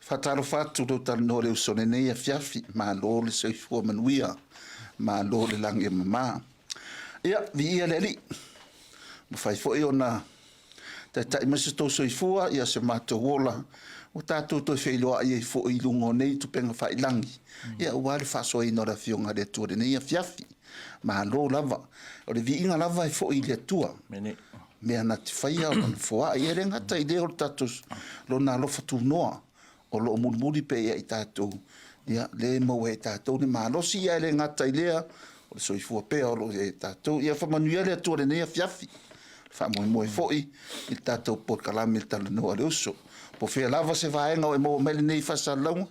Faatalofa atu lou talanoa le uso lenei afiafi, malo le soifua manuia, malo le lagi e mama. Ia, viia le Alii, mafai foi ona taitai mai se tou soifua, ia se matou ola, ua tatou toe feiloai ai foi i luga o nei tupega failagi, ia aua le faasoaina o le Afioga a le Atua i lenei afiafi. Malo lava. O le viiga lava e foi i le Atua. Mea na te faia o lona foai. E le gata i lea o le tatou lona alofa tunoa o lo o mulimuli pea ia i tatou, ia lea e maua e tatou le malosi, ia e le gata i lea o le soifua pea o lo o ia i tatou. Ia faamanuia le Atua i lenei afiafi, faamoemoe foi i le tatou polokalame i le Talanoa a le Uso. Po o fea lava se vaega o e maua mai lenei faasalalauga,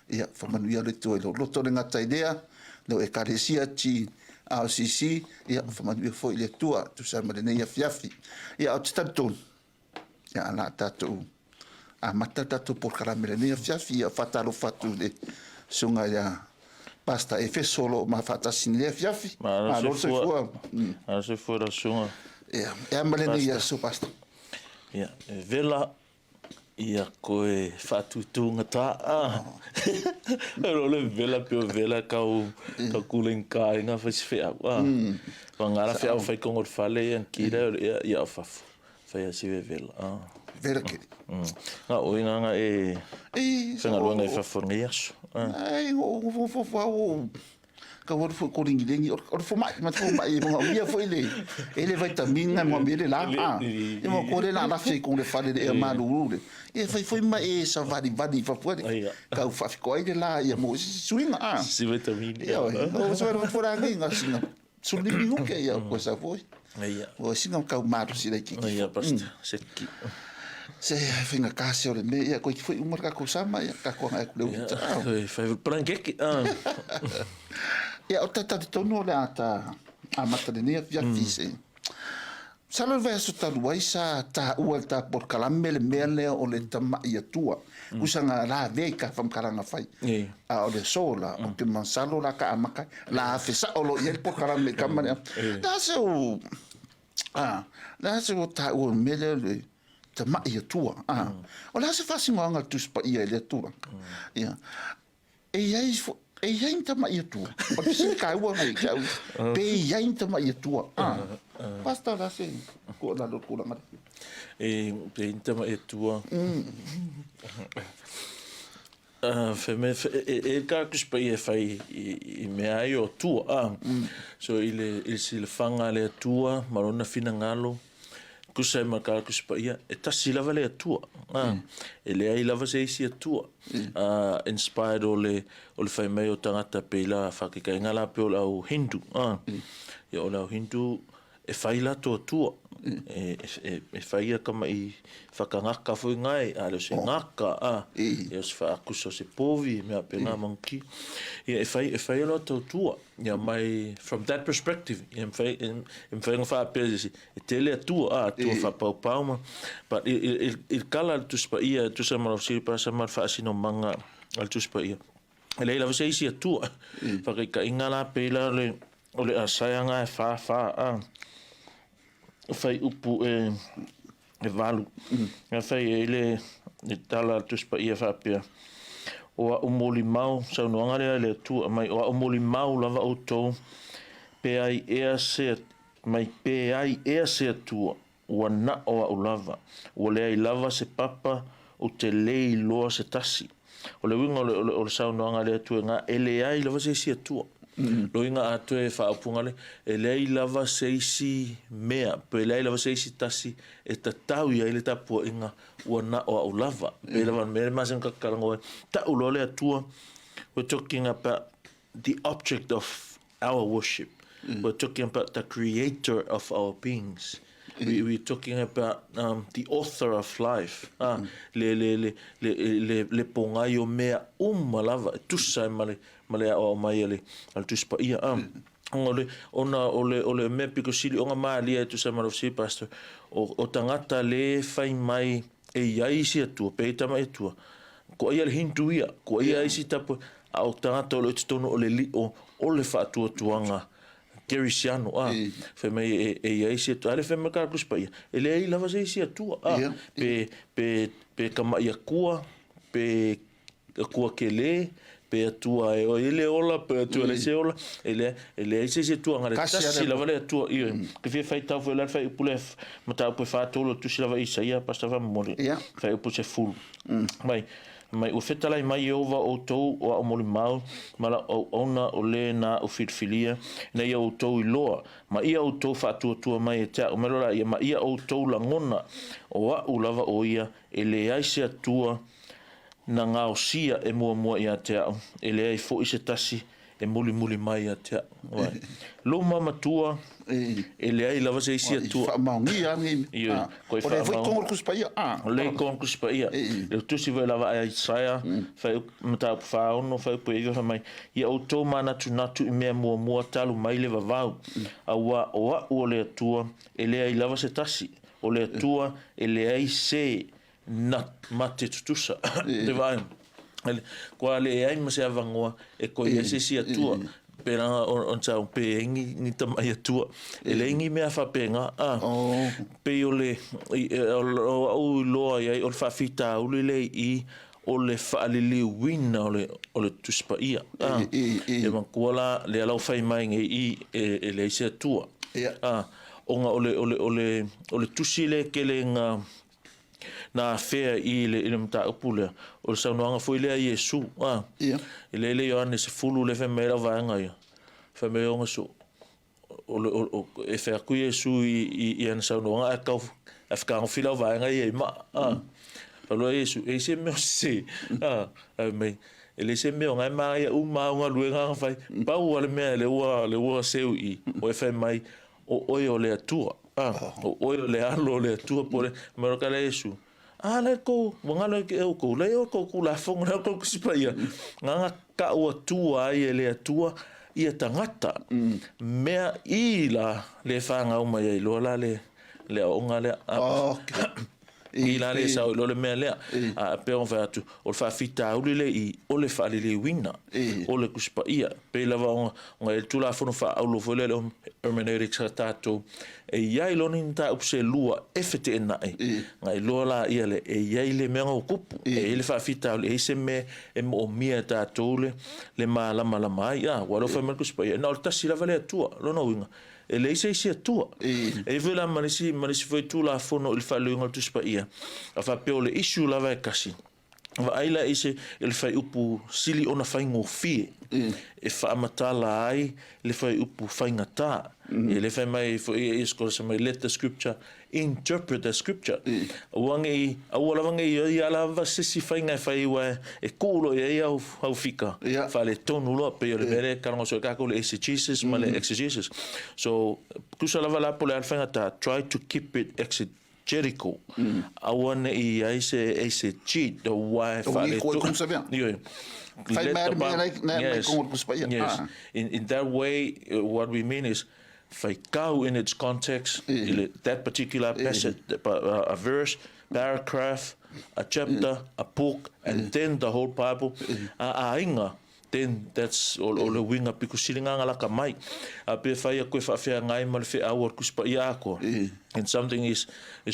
ia faamanuia le Atua i lou loto. E le gata i lea, lau Ekalesia GRCC, ia faamanuia foi le Atua e tusa ai ma lenei afiafi. Ia ou te talitonu, ia o le a tatou amata le tatou polokalame i lenei afiafi. Ia faatalofa atu i le susuga ia Pastor Efeso o lo o ma faatasi i lenei afiafi. Malo le soifua. Malo le soifua i lau susuga. Ia, e a ma lenei aso, Pastor? Ia, e vela ia koe faatutugata. O le vela pe o vela kau kau kulenga inga fai se feau. Whangara feau fai kongo le fale ia kira o ia ia o fafo. Fai a si vela. Vela kiri. Nga o inga nga e whangaluenga i fafo ngai aso. Ai o o fo fo o Ka waru foi ko ringiringi, o le fomai, ma te fomai, e manaomia foi le, e le vaitamina, e manaomia le la, a. E mo ko le la lafi ai kong le fale le ea malulu le. E fai foi ma e savalivali i fafo le, kau faafitoa ai le la ia mo se suiga, a. Si vaitamina. Ia, o se wale fo la ngi nga singa sulimi huke ia ko sa foi. Ia. O singa kau malosi laitiiti. Ia, pastor, seki. Se faiga kase o le mea, ia koe ki foi uma le kakou sama, ia kakou agai atu le uta. Ia, fai blankeke. Ia, o tatali tonu o le ata amata lenei afiafi se. Masalo le vaiaso talu ai sa taua e le ta polokalame le mea lea o le tamai atua. Kusa na lavea i ka faamatalaga fai. A o le aso la, ou te masalo la ka amata ai. La afe sao loa i ai le polokalame i kama lea. Le a se u, a, le a se ua taua i le mea lea o le tamai atua. A, o le a se faasinoaga a le Tusi Paia i lea tulaga? Ia. E i ai fo, e i ai ni tamai atua. O le fesili taua lena ia te au, pe i ai ni tamai atua. A, Pastor, o le a se tuualalo i le tulaga lea? E, pe i ai ni tamai atua. Fai mai, e ka Tusi Paia e fai i mea ai o atua. A, so i le, i le silafaga a le Atua ma lona finagalo, tusa ai ma ka Tusi Paia, e tasi lava le Atua. A, e leai lava se isi Atua. Inspired o le, o le fai mai o tagata pei la faataitaiga la pei o le au Hindu. A, ia o le au Hindu, e fai latou atua, e fai ia tama'i whakangaka foi ngai, a le o se ngaka, a, ia o se whaakusa o se povi, mea pena manguki. Ia e fai, e fai o latou atua, ia mai, from that perspective, ia e mawhai, e mawhai nga whaapea se isi, e tele atua, a, atua whapaupau ma, but i, i, i, i le kala a le Tusi Paia, e tusa ma lau fesili pasa ma le faasinomaga a le Tusi Paia, E leai lava se isi atua. Whakaikainga la pei la le, o le Asaia nga e wha wha a whai upu e, e valu. Nga whai e le, le tala a le Tusi Paia whaapea. O a'u molimau, saunoaga lea e le Atua mai, o a'u molimau lava outou, pe ai ea se, mai pe ai ea se Atua, Ua nao a'u lava, ua leai lava se papa ou te le iloa se tasi. O le uiga o le, o le, o le saunoaga a le Atua ina, e leai lava se isi Atua. Loiga atoa e faaupuga le, e leai lava se isi mea, pe leai lava se isi tasi e tatau i ai le tapuaiga, ua nao a'u lava. Pei lava o le mea le masani ona talanoa ai, tau loa le Atua, we're talking about the object of our worship. We're talking about the creator of our beings. We, we're talking about the author of life. Ah, le, le, le, le, le, le pōgai o mea uma lava e tusa ai ma le, ma le aoao mai a le, a le Tusi Paia. Ah, ona o le, ona o le, o le mea pito sili ona malie e tusa ai ma le fesili, Pastor, o, o tagata le fai mai e i ai isi Atua, pe i tama i Atua, ko ai a le Hindu ia, ko ai a isi tapu, a o tagata o lo o i totonu o le lio o le faatuatuaga Kerisiano, a, fai mai e, e i ai isi Atua, a le fai mai ka Tusi Paia, e leai lava se isi Atua, a, pe, pe, pe tama'i Atua, pe. Atua kele, pe Atua e oi le ola, pe Atua le se ola, e leai, e leai se isi Atua, na le tasi lava le Atua, ioe. Ke fia faitau foi la le fuaiupu lea, mataupu e 43 o le tusi lava Isaia, Pastor faamolemole, fuaiupu 10. Mai, mai ua fetalai mai Ieova outou o a'u molimau ma la'u auauna o le na a'u filifilia, ina ia outou iloa, ma ia outou faatuatua mai e te a'u mai loa laia, ma ia outou lagona, o a'u lava o ia, e leai se Atua na gaosia e muamua ia te a'u, e leai foi se tasi e mulimuli mai ia te a'u. Uai. Luma matua, e leai lava se isi Atua. Faamaonia ni. Ioe, koe O le foi kongo le Tusi Paia. O le kongo le Tusi Paia. Le tusi foi lava a Isaia, mataupu 46, fuaiupu 9 fai mai, Ia outou manatunatu i mea muamua talu mai le vavau, auā o a'u o le Atua, e leai lava se tasi, o le Atua e leai se na mate tutusa. Te vaai, kua leai ma se avanoa e koe ai se isi Atua. Pēlā ona tau pe ai ni, ni tamai Atua. E leai ni mea faapena. A, pei o le, o au i loa i ai o le faafitauli lea i i, o le faaliliuina o le, o le Tusi Paia. A, e manatua la, lea la ua fai mai nei i i, e leai se Atua. A, ona o le, o le, o le, o le tusi lea e tele ina na afea i le, i le mataupu lea, o le saunoaga foi lea a Iesu, a, i le le Ioane 10 lea fai mai ai lau vaega ia, fai mai ona so, o le, o, o, e fai atu Iesu i, i, i ana saunoaga ae tau, ae fetagofi lau vaega ia i maa, a. Fai loa Iesu, e i se mea o sese, a, fai mai, e leai se mea o na e manaia uma au galuega na fai, pau lava le mea lea ua, lea ua seu i i, o e fai mai, O oe o le Atua, a, o oe o le Alo o le Atua, po o le, mai loa ka lea Iesu, A la e kou, ua galo ai ke oukou, la e o kou Tulafono, la e o kou Tusi Paia, na na kau Atua ai e le Atua ia tagata, mea i la le fanau mai ai loa la le, le aoaoga lea. I la le sao i loa le mea lea. A pei ona fai atu, o le faafitauli lea i o le faaliliuina o le Tusi Paia. Pei lava ona i ai le Tulafono faaauro foi lea, le hermeneutics a tatou, e i ai loa ni mataupu se lua e feteenai, ona iloa laia lea e i ai le mea na ua tupu, e i ai le faafitauli, e i ai se mea e moomia e tatou le malamalama ai. Aua o lea ua fai mai le Tusi Paia, na o le tasi lava le Atua. O lona uiga, E leai se isi Atua. E i ai foi la ma le isi, ma le isi foi Tulafono i le faaleleina o le Tusi Paia, a faapea o le issue lava e kasi, vaai la i se, i le fuaiupu sili ona faigofie e faamatala ai le fuaiupu faigata. E le fai mai foi ia scholars mai let the scripture interpret the scripture. Aua ne i, aua lava ne i i ai lava se isi faiga e fai aua e tuu loa i ai au, au fika, faaletonu loa, pei o le mea lea e talanoa soo e tatou le eisegesis ma le exegesis. So, tusa lava la po o le a le faigata, try to keep it exegetical. Aua ne i i ai se eisegete, aua e faaletonu. Ioe. Fai mai le mea lai kongo le Tusi Paia. Yes. In that way, what we mean is, Faitau in its context, i le that particular passage, a verse, paragraph, a chapter, a book, and then the whole Bible, a aiga, then that's o, o le uiga piko sili nga laka mai. A pe whai a koe whaawhea ngai ma le wheau o le Tusi Paia atoa. And something is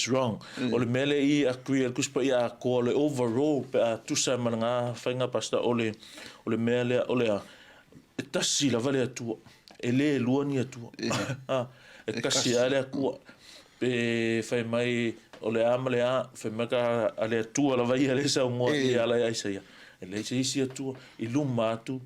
wrong. O le mea lea i agree ai le Tusi Paia atoa, o le overall pe a tusa ma nga whainga pastor, o le, o le mea lea, o le a, E tasi lava le Atua, e le lua ni Atua. A, e kasi lava le Atua. Pe fai mai o le a ma le a, fai mai ka a le Atua lava ia le saunoa i ala ia Isaia. E leai se isi Atua i luma atu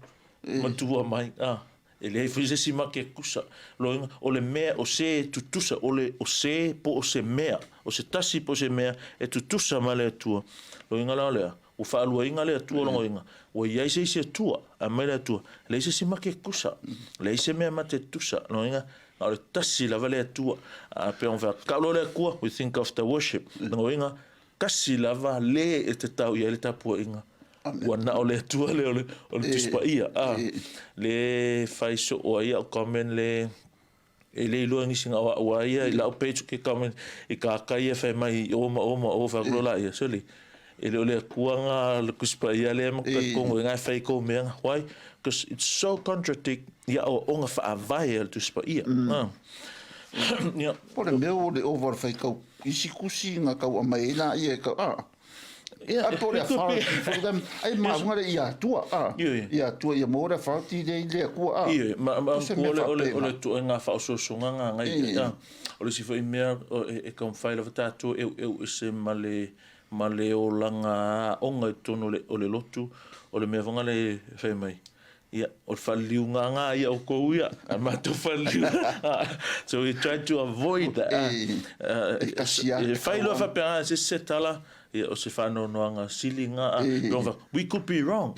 ma tua mai. A, e leai foi se isi make tusa. Loiga, o le mea o se tutusa, o le o se po o se mea, o se tasi po o se mea e tutusa ma le Atua. Loiga la o le a? Ua faaluaina le Atua lona uiga, ua i ai se isi Atua, ae mai le Atua, leai se isi mate tusa, leai se mea mate tusa, lona uiga, na o le tasi lava le Atua. A pei ona fai atu, tau loa le Atua, we think of the worship, lona uiga, tasi lava le e te tau i ai le tapuaiga, ua na o le Atua lea o le, o le Tusi Paia, a, le fai soo ai au comment le, E le iloa nisi na o a'u a ia i la'u page ke comment i ka kai e fai mai i o ma o ma o fai atu loa laia sole e le o le Atua nga le Tusi Paia lea ma ka kongo i nga e fai kou mea nga why because it's so contradict ia aoaoga faavae a le Tusi Paia Po le mea ua le ova o le fai kau isi kusi nga kau aumai ai laia e kau a. A po o le authority for them. Ai maunga le ia Atua, a. Ia Atua ia maua le authority lea i le Atua, a. Ioe, ma o le, o le, o le ituaiga faaosoosoga ga ngai, a. O le isi foi mea, e taumafai lava tatou e eueu ese ma le, ma le olaga aoga i totonu o le, o le lotu, o le mea foi lea e fai mai, ia, o le faleliuga ga ia outou ia, a matou faleliuga. So we try to avoid that. E tasi lava. E fai loa faapea se isi se tala, ia, o se faanoanoaga sili ga, we could be wrong,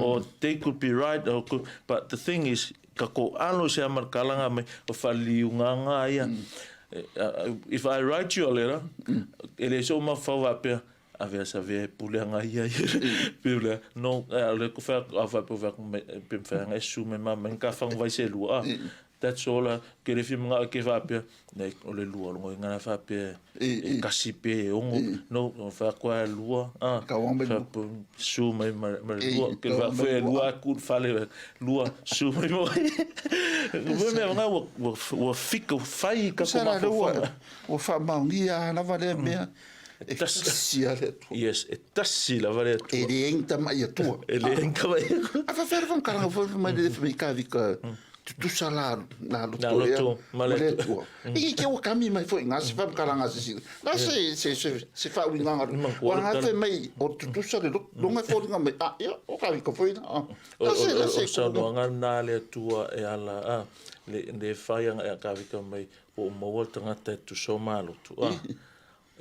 or they could be right, or could, but the thing is, ka ko alo se ama kalanga mai o faleliuga ga ia. If I write you a letter, e le so mafau faapea, Avea sa vea e pule anga ia ia pe le no le ko fa a fa pe fa pe fa anga su me ma me ka fa vai se lua that's all ke le fi mga ke fa pe ne o le lua lo ngana fa pe e kasi pe ongo no fa kwa lua a fa su me ma lua ke fa fa lua ku fa le lua su me mo me me nga wa fika fai ka ko ma fa ua faamaonia lava lea mea. E tasi a le Atua. Yes, e tasi lava le Atua. E le ai ni tama'i Atua. E le ai ni tama'i Atua. A faafefea le faamatalaga foi mai le mai kavika tutusa la la loto ea ma le Atua. I ke ua kami mai foi nga se faamatalaga se si. La se se se se faauigaga. Ua nga fai mai o tutusa le loto longa foliga mai a ia o kavika foi na. La se la se. O saunoaga na le Atua e ala a le le fai anga e kavika mai o maua le tagata e tutusa o malotu a.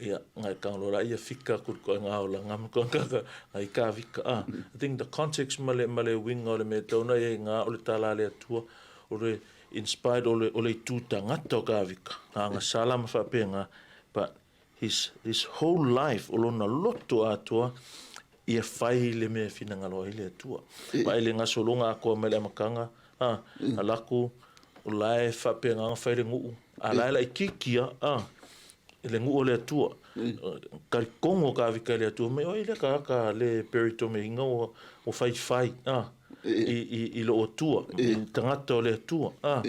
Ia, ngai kang lo la ia fika ku ko nga ola ngam ko ka ka ngai ka vika a. I think the context ma le ma le winga o le me tauna ia nga o le tala le atua o le inspired o le o le itu tangata o ka vika. Nga nga sala ma fa pe nga but his whole life o lona loto atoa ia fai le mea e finagalo ai le Atua. Ma e le gasologa atoa mai le amataga, a, a laku, o la e faapena ona fai le nuu, a la e laitiiti a, a, le nuu o le Atua. Talitonu ka vika i le Atua, mai oi lea tagata le peritome ina ua, ua faifai, a, i, i, i lou Atua, i tagata o le Atua, a.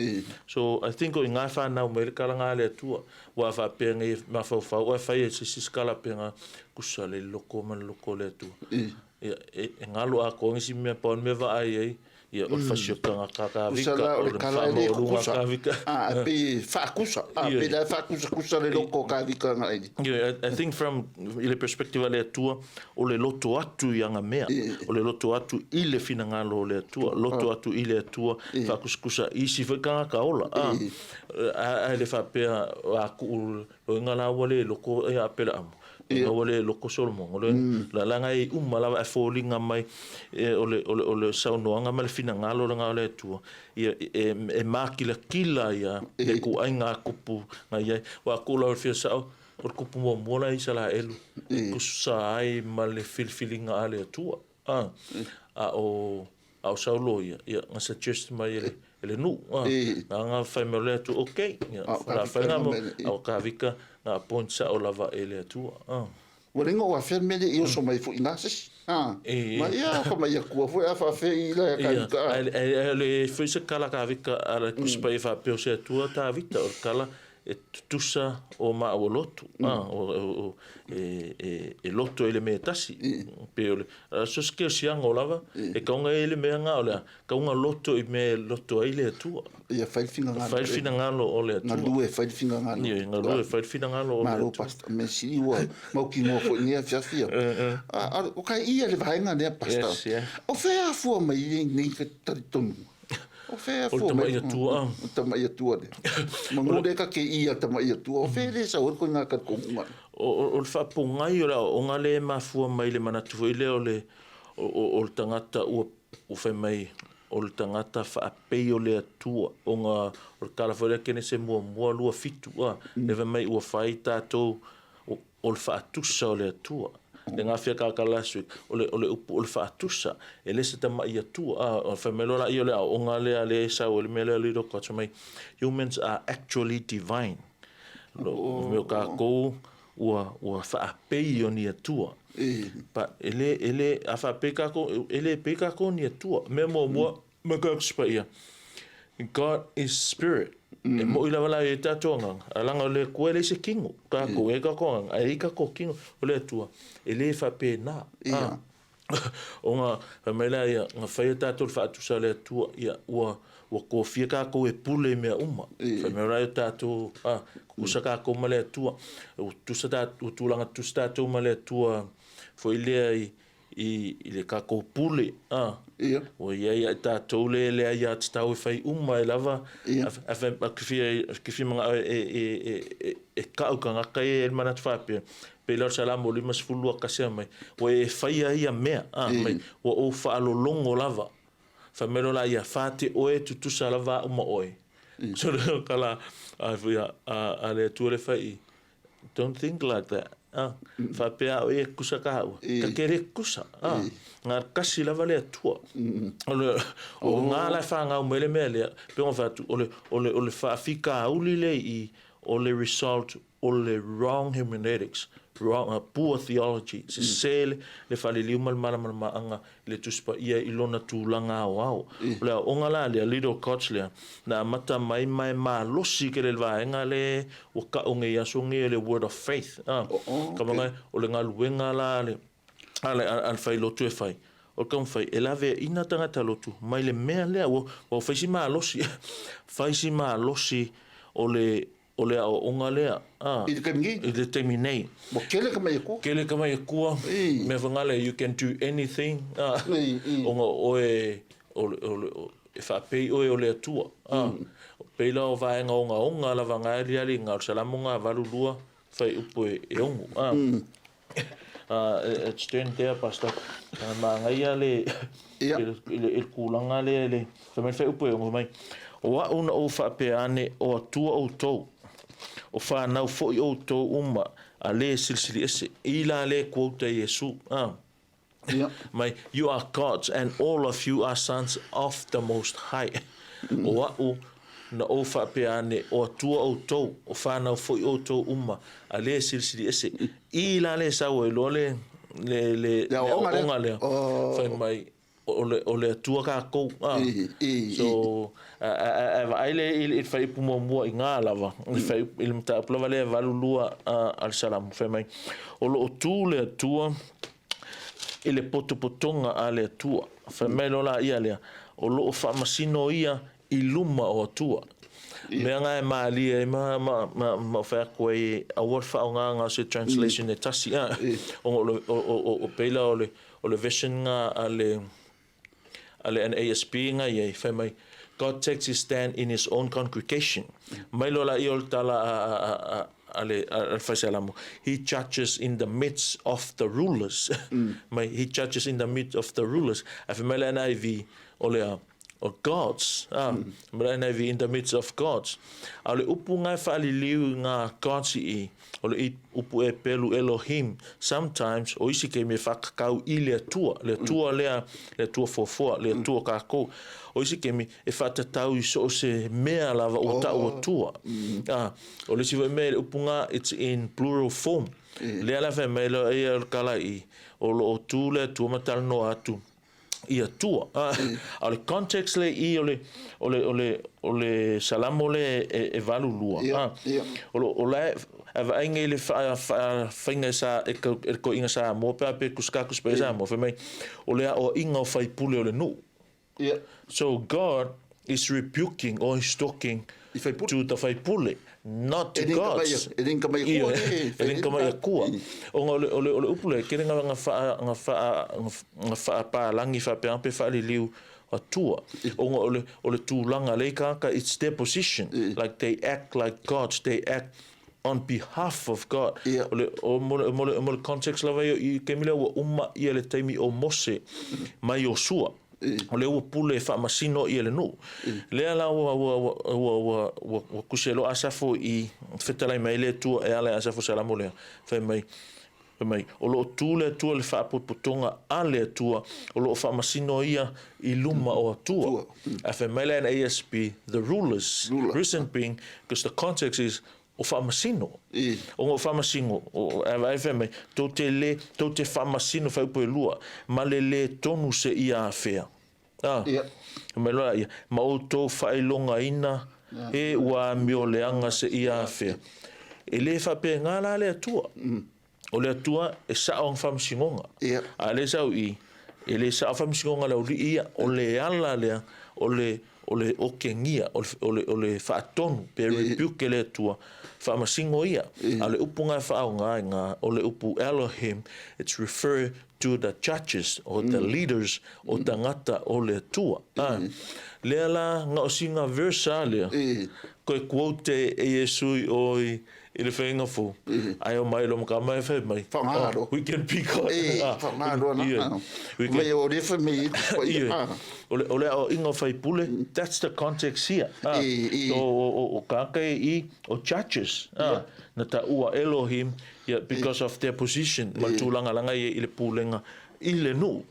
So, I think o i ngā whanau mai le kalanga a le Atua, ua faapea nei mafaufau oe fai e se isi kala pena kusa le loko ma le loko o le Atua. Ia, e, e ngalo atoa nisi mea pau le mea vaai ai, ia, o le fasiotanga Kusa kakavika, la o o le le kala e le faamaualuga kukusa. kavika. A, e pei e faakusa. A, Ioe. pei la e faakusakusa le loko o kavika nga ili. Ioe, I think from i le perspective a le Atua, o le loto atu i aga mea, o le loto atu i le finagalo o le Atua, loto atu i le Atua, faakusakusa i isi foi tagata ola, a, a, ae le faapea, a kuu loiga la ua le loko ia Apelaamu, loiga ua le loko Solomona, loiga, la leaga e uma lava ae foliga mai e, o le, o le, o le saunoaga ma le finagalo lena o le Atua, ia, e, e makilakila ia le ituaiga kupu na i ai. Ua kuu lau fia sao, o le kupu muamua la Isaraelu, e tusa ai ma le filifiliga a le Atua. A, a o, a o Saulo ia, ia, na suggest mai e le, e le nuu. A, na nga fai mai o le Atua, okay. Ia, A o la kavika fai na nga mo, mai le- a o kavika, na appoint sao lava e le Atua. A. Ua lengo ua afea le mea lea i oso mai foi i na sisi. A, ma ia ka mai Atua foi a faafea i la Ia, kavika. A. ae le foi se kala kavika a le Tusi Paia faapea o se Atua Tavita, o le kala e tutusa o maua lotu, a, o, o, o, e, e, e loto i le mea e tasi. Pe o le, a, so se kerisiano lava, e kaunga e le mea ngā o le a, kaunga loto i mea e loto ai le Atua. Ia fai le finagalo. Fai le finagalo o le Atua. Galue fai le finagalo. Ia, galue fai le finagalo o le Malo Atua. pastor, me sili ua mautinoa foi nei afiafi. A, o kai ia le vaega lea pastor. Yes, yeah. O fea afua mai nei ka talitonu. O fea O le afua mai. tama'i Atua, a. O tama'i Atua le. Manu le ka ke ia tama'i Atua. O fea le sa o ko ngā ka konga. O, o, o le faapogai o le aoaoga lea e mafua mai le manatu foi lea o le, o, o, o le tagata ua, ua fai mai o le tagata faapei o le Atua, ona o le tala foi lea Kenese muamua 27, a, le fai mai ua fai tatou o, o le faatusa o le Atua. Le gafia kaka last week, o le, o le upu o le faatusa, e le se tama'i Atua, a, o fai mai loa laia o le aoaoga lea le sau e le mea lea le loko atu mai, humans are actually divine. Lo, mea o kākou ua, ua faapei o ni Atua. But e le, e le, a faapei kākou, e le pei kākou ni Atua. Mea muamua, ma ka kusipa ia. God is spirit. E moʻi lava la e tatou agaga, a leaga o le Atua e leai se kino, tatou e i ai tatou agaga, ae i ai tatou kino, o le Atua e le faapena. Ona fai mai lea ia, na faia tatou i le faatusa a le Atua, ia ua ua tofia tatou e pule i mea uma. Fai mai la ia tatou, a, tutusa tatou ma le Atua. Ua tutusa ua tulaga tutusa tatou ma le Atua foi lea i i le tatou pule, a. Ua i ai ia i tatou le le aiatatau e fai uma ai lava, a te fia ou te fia manao e tau i tagata ia e i ai le manatu faapea, pei la o le Salamo 52 tasi mai, ua e faia ia mea, a, mai, ua ou faalologo lava. Fai mai loa la ia, fate oe tutusa lava au ma oe. So le tala a foi a le Atua le fai i, Don't think like that. Ah, faapea au e tutusa tāua. Ta te le tutusa. Ah, ngā kasi lava le Atua. O le, o ngā la e whāngau mai le mea lea, pe ngā whātu, o le, o le, o le whaafikauli le i, o le result o le wrong hermeneutics, wrong, poor theology, sesē le faaliliu ma le malamalamaaga i le Tusi Paia i lona tulaga aoao. O le aoaoga la lea, Little Gods lea, na amata mai ma e malosi tele i le vaega le ua tau nei i aso nei o le Word of Faith. Ka manaia, o le galuega la a le, a le, a le failotu e fai, o le taumafai e laveaina tagata lotu mai le mea lea, ua, ua fai si malosi, fai si malosi o le, o le aoaoga lea, a. I le taimi nei? I le taimi nei. Ua tele ka mai Atua. Tele ka mai Atua. Mea whangale, you can do anything, a. Ona oe, o le, o le, e faapei oe o le Atua, a. Pei la o vaega ogaoga lava nga aliali nga o le Salamo nga 82 fuaiupu e 6, a. It's turned there, Pastor. Manaia le, i le tulaga lea i le, fai mai le fuaiupu e 6 mai, O au na ou faapea ane, o Atua outou, o fanau foi outou uma a le Silisili Ese, i la le quote a Iesu, mai, You are gods and all of you are sons of the Most High. O au na ou faapea ane, o Atua outou, o fanau foi outou uma a le Silisili Ese. I la le sau ai loa le, le, le, le aoaoga lea, fai mai, o le, o le Atua kākou. Ah. So, a vaai le i le fuaiupu muamua i ngā lava, i le fuaiupu, i le mataupu lava lea 82 a le Salamo, fai mai, o lo o tū le Atua i le potopotoga a le Atua. Fai mai loa la ia lea, o lo o faamasino ia i luma o Atua. Mea nga e malie ai ma, ma, ma, ma fai atu ai, aua le faaaogaga o se translation e tasi, a, ona o le, o, o, o, o pei la o le, o le version nga a le, a le NASB nga i ai, fai mai, God takes his stand in his own congregation. Mai loa la ia o le tala a, a, a, a, a le, a le Faisalamo, he judges in the midst of the rulers. Mai, he judges in the midst of the rulers. Ae fai mai le NIV, o le a, o gods, a, mai le NIV, in the midst of gods. A o le upu nga e faaliliu i nga gods i i, o le upu e pelu Elohim, sometimes, o isi taimi e faakakau i le Atua, le Atua lea, le Atua fuafua, le Atua kākou. O isi taimi e faatatau i so o se mea lava ua tau Atua. A, o le isi foi mea i le upu nga, it's in plural form. Lea la fai mai loa ia o le tala i, o lo o tu le Atua ma talanoa atu i Atua. A, a o le context le i o le, o le, o le, o le Salamo le e, e 82. A, o lo, o la e, a vaai nei le wha, wha, whainga e sa, e, ka, e ko inga Samoa, pe a pe kuskakus pe Samoa, fai mai, o le ao inga o whaipule o le nuu. So God is rebuking or he's talking to the faipule, not to gods. E le inga mai akua. E le inga mai akua. Ona o le, o le, o le upu lea, kele nga, nga, wha, nga, wha, nga whaapālangi whaapea pe whaaliliu atua. Ona o le, o le tūlanga lei kāka, it's their position. Like they act like gods, they act on behalf of God. O le, o, mo le, mo le, mo le context lava ia, i taimi lea ua uma ia le taimi o Mose ma Iosua. O lea ua pule e faamasino ia le nuu. Lea la ua, ua, ua, ua, ua, ua, ua kusi ai loa Asafo i fetalai mai le Atua e ala i Asafo Salamo lea. Fai mai, Fai mai, o lo o tū le Atua i le faapotopotoga a le Atua, o lo o faamasino ia i luma o Atua. Ae fai mai le NASB, the rulers, reason being, because the context is, o faamasino. Ona o faamasino, ae vaai fai mai, tou te le, tou te faamasino fuaiupu e lua, ma le lē tonu seia afea. A, fai mai loa ia, ma outou faailogaina. E ua amio leaga seia afea. E le faapena la le Atua. O le Atua e sa'o ana faamasinoga. A o lea sa au i, e le sa'o faamasinoga a le aualii ia, o le ala lea o le o le okegia, o le o le o le faatonu pe rebuke e le Atua faamasino ia. A o le upu na e faaaoga ai na, o le upu Elohim, it's refer to the judges or the leaders o tagata o le Atua. A, lea la na o sina verse a lea, koe quote e Iesu i o i i le faiga fou, ae omai loa ma ka mai fai mai, oh, we can be God. E, whaangaro ana. We can... O le fai mai i O le, o le aoaiga o faipule, that's the context here. O, o, o, o kāka e i, o judges, na taua Elohim, yeah, because of their position, ma le tulaga laga ia i le pulega i le nuu.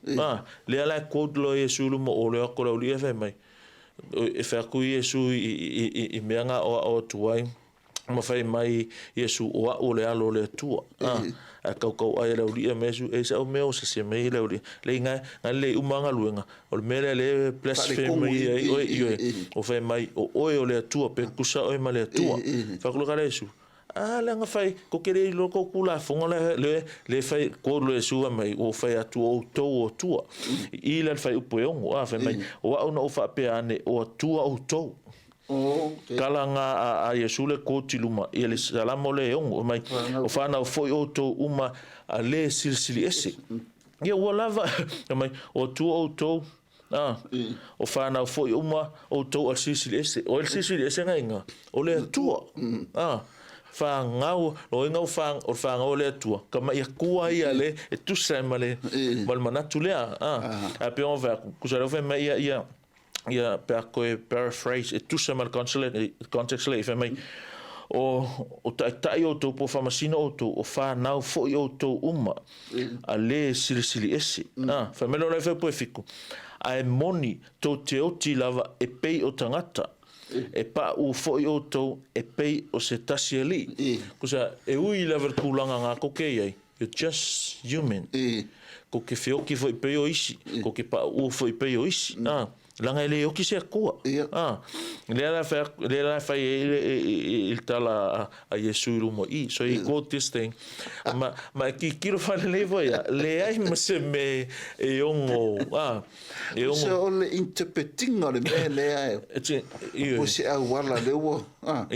Lea la e quote loa Iesu i luma o le ako le aualii e fai mai, e fai atu Iesu i mea na aoao atu ai, ma fai mai Iesu, O a'u o le Alo o le Atua. A, ae kaukau'ai e le auli'i a me Iesu, E sa'u mea ua sese mai ai le auli'i. Lei na, na lelei uma a galuega, o le mea lea lea e blaspheme ai oe, ioe, ua fai mai, O oe o le Atua, pe tusa oe ma le Atua. Fai atu loa le Iesu, A leaga fai, kou te le iloa kou Tulafono lea, lea, lea fai, quote loa Iesu fai mai, Ua ou fai atu o outou o Atua. I i la le fuaiupu e 6, a, fai mai, O a'u na ou faapea ane, o Atua outou. Tala nga a Iesu le quote i luma ia le Salamo le e 6, mai, O fanau foi outou uma a le silisili ese. Ia ua lava, mai, o Atua outou, a, o fanau foi uma outou a le silisili ese. O ai le silisili ese nga iga? O le Atua. A, fanau, o iga o o le fanau o le Atua, ka mai Atua ia le, e tusa ai ma le, ma le manatu lea. A, ae pei ona fai atu, tusa lea ua fai mai ia, ia, ia pe a koe paraphrase e tusa ma le context lea i fai mai o, o taitai outou po o faamasino outou o fanau foi outou uma a le silisili ese. Ah, fai mai loa la e fai fiku ae moni tou te oti lava e pei o tagata e paʻu foi outou e pei o se tasi alii. Kusa e ui lava le tulaga nga koke i ai, you're just human. Ko ke feoki foi pei o isi, ko ke paʻu foi pei o isi. Ah, leaga e le oki se Atua. Ah, lea la fai lea la fai ai i le tala a Iesu i luma i. So he quote this thing. Ma ma e kikilo faalelei foi ia, leai ma se me e ono, ah, e ono. Se o le interpretinga o le mea lea e. Po se auala lea ua, ah.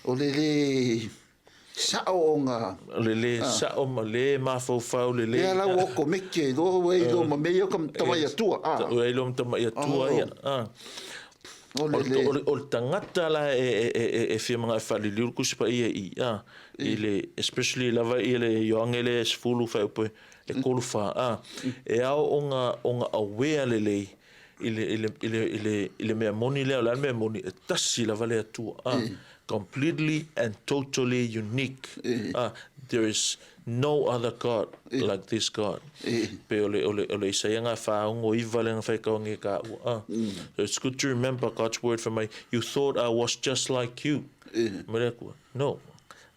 O le le Sa'o o nga. O le le sa'o ma le mafaufau le le. Lea la ua oko meke ai loa ua iloa ma mea ia o ka tamai atua. Ua iloa ma tamai atua ia. O le le. O le tagata la e fia mana'o e faaliliu le Tusi Paia i i, i le especially lava i le Ioane lea e 10 fuaiupu e 3 4, e ao ona ona aware lelei i le, i le, i le, i le, i le mea moni lea, o le a le mea moni, e tasi lava le Atua. Ah, completely and totally unique. Ah, there is no other God like this God. Pe o le, o le, o le Isaia nga whaongo iwa le nga whaikawangi e ka ua. Ah. So it's good to remember God's word for my, you thought I was just like you. Mere kua. No.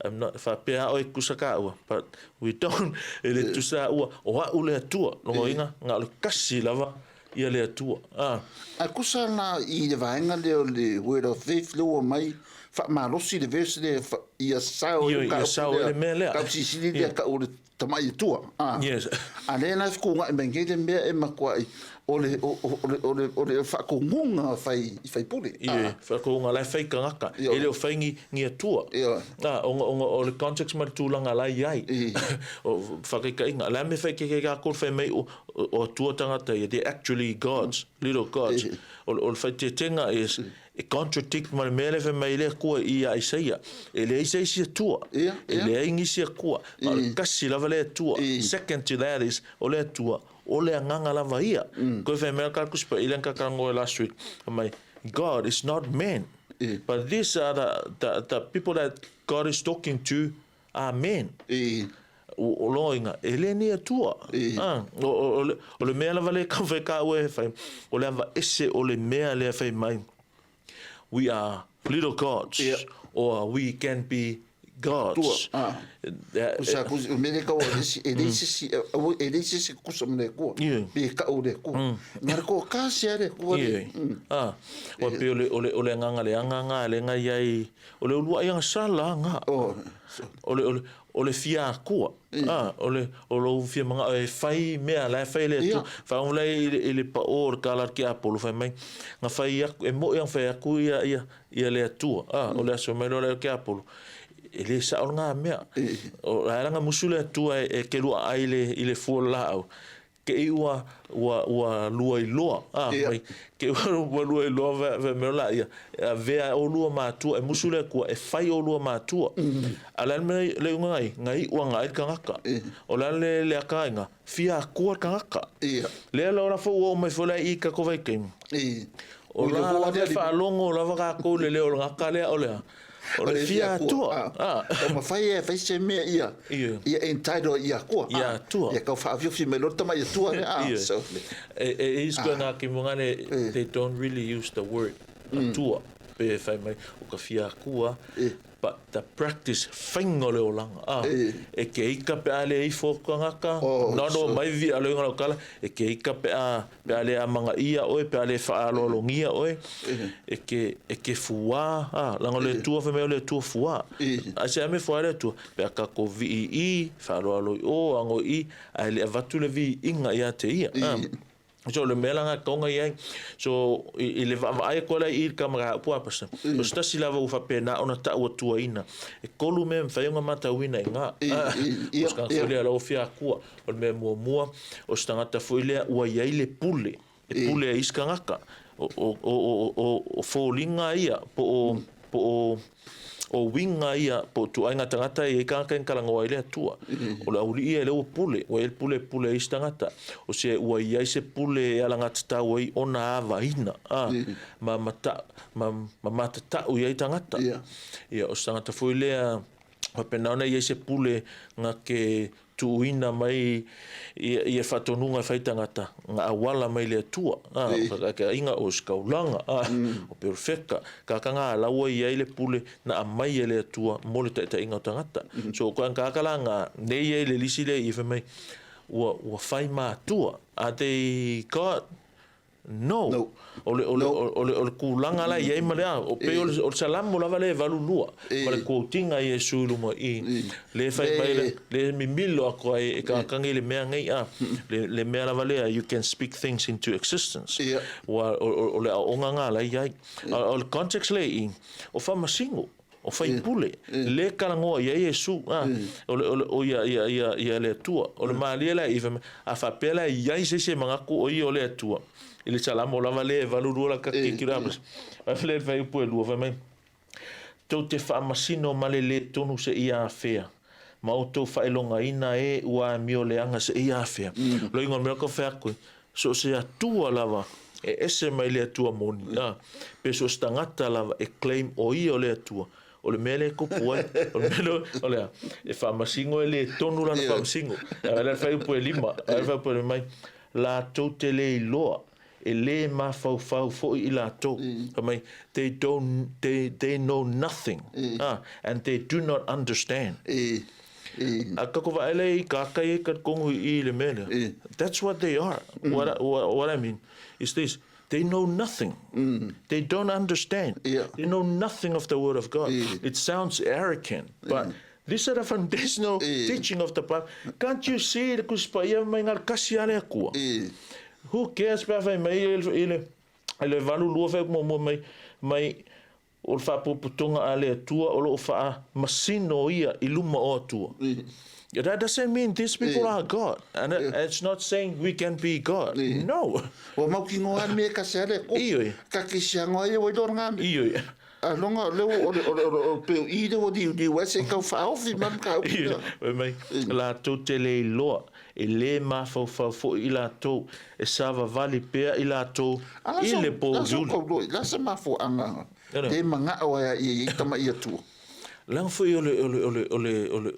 I'm not, whapea oe kusa ka ua, but we don't, e le tusa ua, o a'u le Atua, longo inga, nga o le kasi lava, ia le Atua. A. A tusa la i le vaega lea o le Word of Faith lea ua aumai, faamalosi le verse lea ia sao ai le mataupu lea, mataupu silisili lea tau o le Tamai Atua. A. Yes. A lea la e fetuunai mai nei le mea e matuai o le, o, o, le, o le, o le faatonuga fai, faipule. Ioe, faatonuga la e fai tagata, e le o fai ni, ni Atua. Ioe. A, ona, ona o le context ma le tulaga la e i ai. O faataitaiga, o le a le mea e fai keke kākou fai mai o, o Atua tagata ia, they're actually gods, little gods. O, o le faaeteetega is, e contradict ma le mea lea e fai mai ai le Atua i ia Isaia. E leai se isi Atua. E leai nisi Atua. Na o le tasi lava le Atua. Second to that is, o le Atua, o le Agaga lava ia. Koe fai mai ka Tusi Paia lea na tatalanoa ai last week, fai mai, God is not man. But these are the, the, the people that God is talking to are men. O loiga, e le ni Atua. O le mea lava lea e taumafai tāua e fai, o le aveese o le mea lea fai mai, we are little gods, or we can be gods. Tua, Kusa kusa o mele kau e e leai se isi e leai se isi kusa ma le Atua. Pe kau le Atua. Na le ko ka se le Atua. Ie. Ah, wa pe o le o le o le agaga leaga ga le ga iai o le uluai agasala ga. Oh. O le o le o le fia akua. Ah, o le o lou fia mana'o e fai mea la e fai le Atua. Faalogo la i le pa'o o le kala ke Apolo fai mai na fai aku e mo'i ana fai aku ia ia ia le Atua. Ah, o le aso mai loa lea o ke Apolo e le sa'o lena mea. O la e laga musu le Atua e kelu aai i le fua o le laau ke i ua ua ua lua iloa a mai ke ua lua iloa fai mai la ia e avea olua ma Atua e musu le Atua e fai olua ma Atua. A le a le mea le iuga ai ga iu aga ai le tagata. O le a le le akaina fia Atua le tagata. Lea la ola foi ua oo mai foi la i tatou vaitaimi. O la lava e faalogo lava tatou i le leo o le tagata lea o le a? O le fia Atua. Ua mafai e fai se mea ia ia entitled ia Atua. Ia Atua. Ia tau faaofiofi mai loa le tama ia Atua lea. So e isi koe ngā kimo ngane they don't really use the word Atua pe fai mai o ka fia Atua But the practice faiga o le olaga a e ke ika pe a le ifo atu tagata na ona ua mai vivia aloina lau tala e ke ika pe a pe a le amagaia oe pe a le faaaloalogia oe e ke e ke fuā a leaga o le Atua fai mai o le Atua fuā ae se a mea e fua ai le Atua pe a tatou viiii faaaloalo i o ago i i ae le avatu le viiga ia te ia a. So o le mea la lena e tatau ona i ai. So i le vaavaai atu ai la i i le kamera upu a pastor, o se tasi lava ua faapena ona ta'uatuaina. E tolu mea e mafai ona matauina i ina. O se tagata foi lea o la ua fia akua. O le mea muamua, o se tagata foi lea ua i ai le pule, e pule ai isi tagata. O foliga ia po o po o o uiga ia po o ituaiga tagata e i ai tagata e talanoa ai le Atua. O le aualii ia lea ua pule, ua i ai le pule e pule ai isi tagata. O se ua i ai se pule e alagatatau ai ona avaina, a, ma mata, ma, ma matatau i ai tagata. Ia, o se tagata foi lea faapena ona i ai se pule na te tuuina mai ia faatonuga e fai tagata, na auala mai le Atua, a, whakaaiga o Sikaulaga, a, o Perofeka, kaka nga la ua i ai le pule na aumai e le Atua mo le taitaiga o tagata. So, ko kaka la nga nei ai le lisi lea i fai mai, ua, ua fai matua, are they God? No. No. O le, o le, o le, o le tulaga la e i ai ma le a, o pei o le, o le Salamo lava lea e 82, ma le quote-ina a Iesu i luma i i, le fai mai le, le mimilo atu ai e kakagi le mea nei a, le, le mea lava lea, you can speak things into existence. Ua, o, o, o le aoaoga lena la e i ai. A o le context lea i i, o faamasino, o faipule, le talanoa i ai Iesu, a, o le, o le, o ia, ia, ia, ia le Atua. O le malie la i fai mai, a faapea la e i ai se isi e manatu o ia o le Atua, i le Salamo lava lea e 82 la kaki kilo a pasi. Fai le upu e lua, fai mai, Tou te faamasino ma le lē tonu seia afea, ma outou faailogaina e ua amioleaga seia afea. Loiga o le mea ka fai atu ai, So o se Atua lava e ese mai le Atua moni, a, pe so o se tagata lava e claim o ia o le Atua, o le mea lea e tupu ai, o le mea lea, o le a? E faamasino e le tonu lana faamasino. A o le fuaiupu e lima, a o le fuaiupu e lima mai, latou te le iloa, e le mafaufau foi i latou. Fai mai, they don't, they know nothing, a, and they do not understand. A ka ko vaai lea i ka kai e ka kongu i le mea lea. That's what they are. What, I, what I mean is this. They know nothing. They don't understand. They know nothing of the word of God. It sounds arrogant, but these are the foundational teaching of the Bible. Can't you see le Tusi Paia mai ngā kasi a le Atua? Who cares pe a whai mai i le, i le 82 whai muamua mai, mai O le faapotopotoga a le Atua o lo o faamasino ia i luma o Atua. That doesn't mean these people are God. And it's not saying we can be God. No. Ua mautinoa le mea e kasi a le ko. Ioe. Ka kisi angoa ia ua iloa ngā mea. Ioe. A longa o leo o le o le o le o pe i le ua liu liu ai se kau whaofi ma ka upu. Ioe. Fai mai, latou te le iloa, e lē mafaufau foi i latou, e savavali pea i latou i le pōuliuli. La se mafuaaga le manao ai ia i tama i Atua. Leaga foi o le, o le, o le, o le, o le,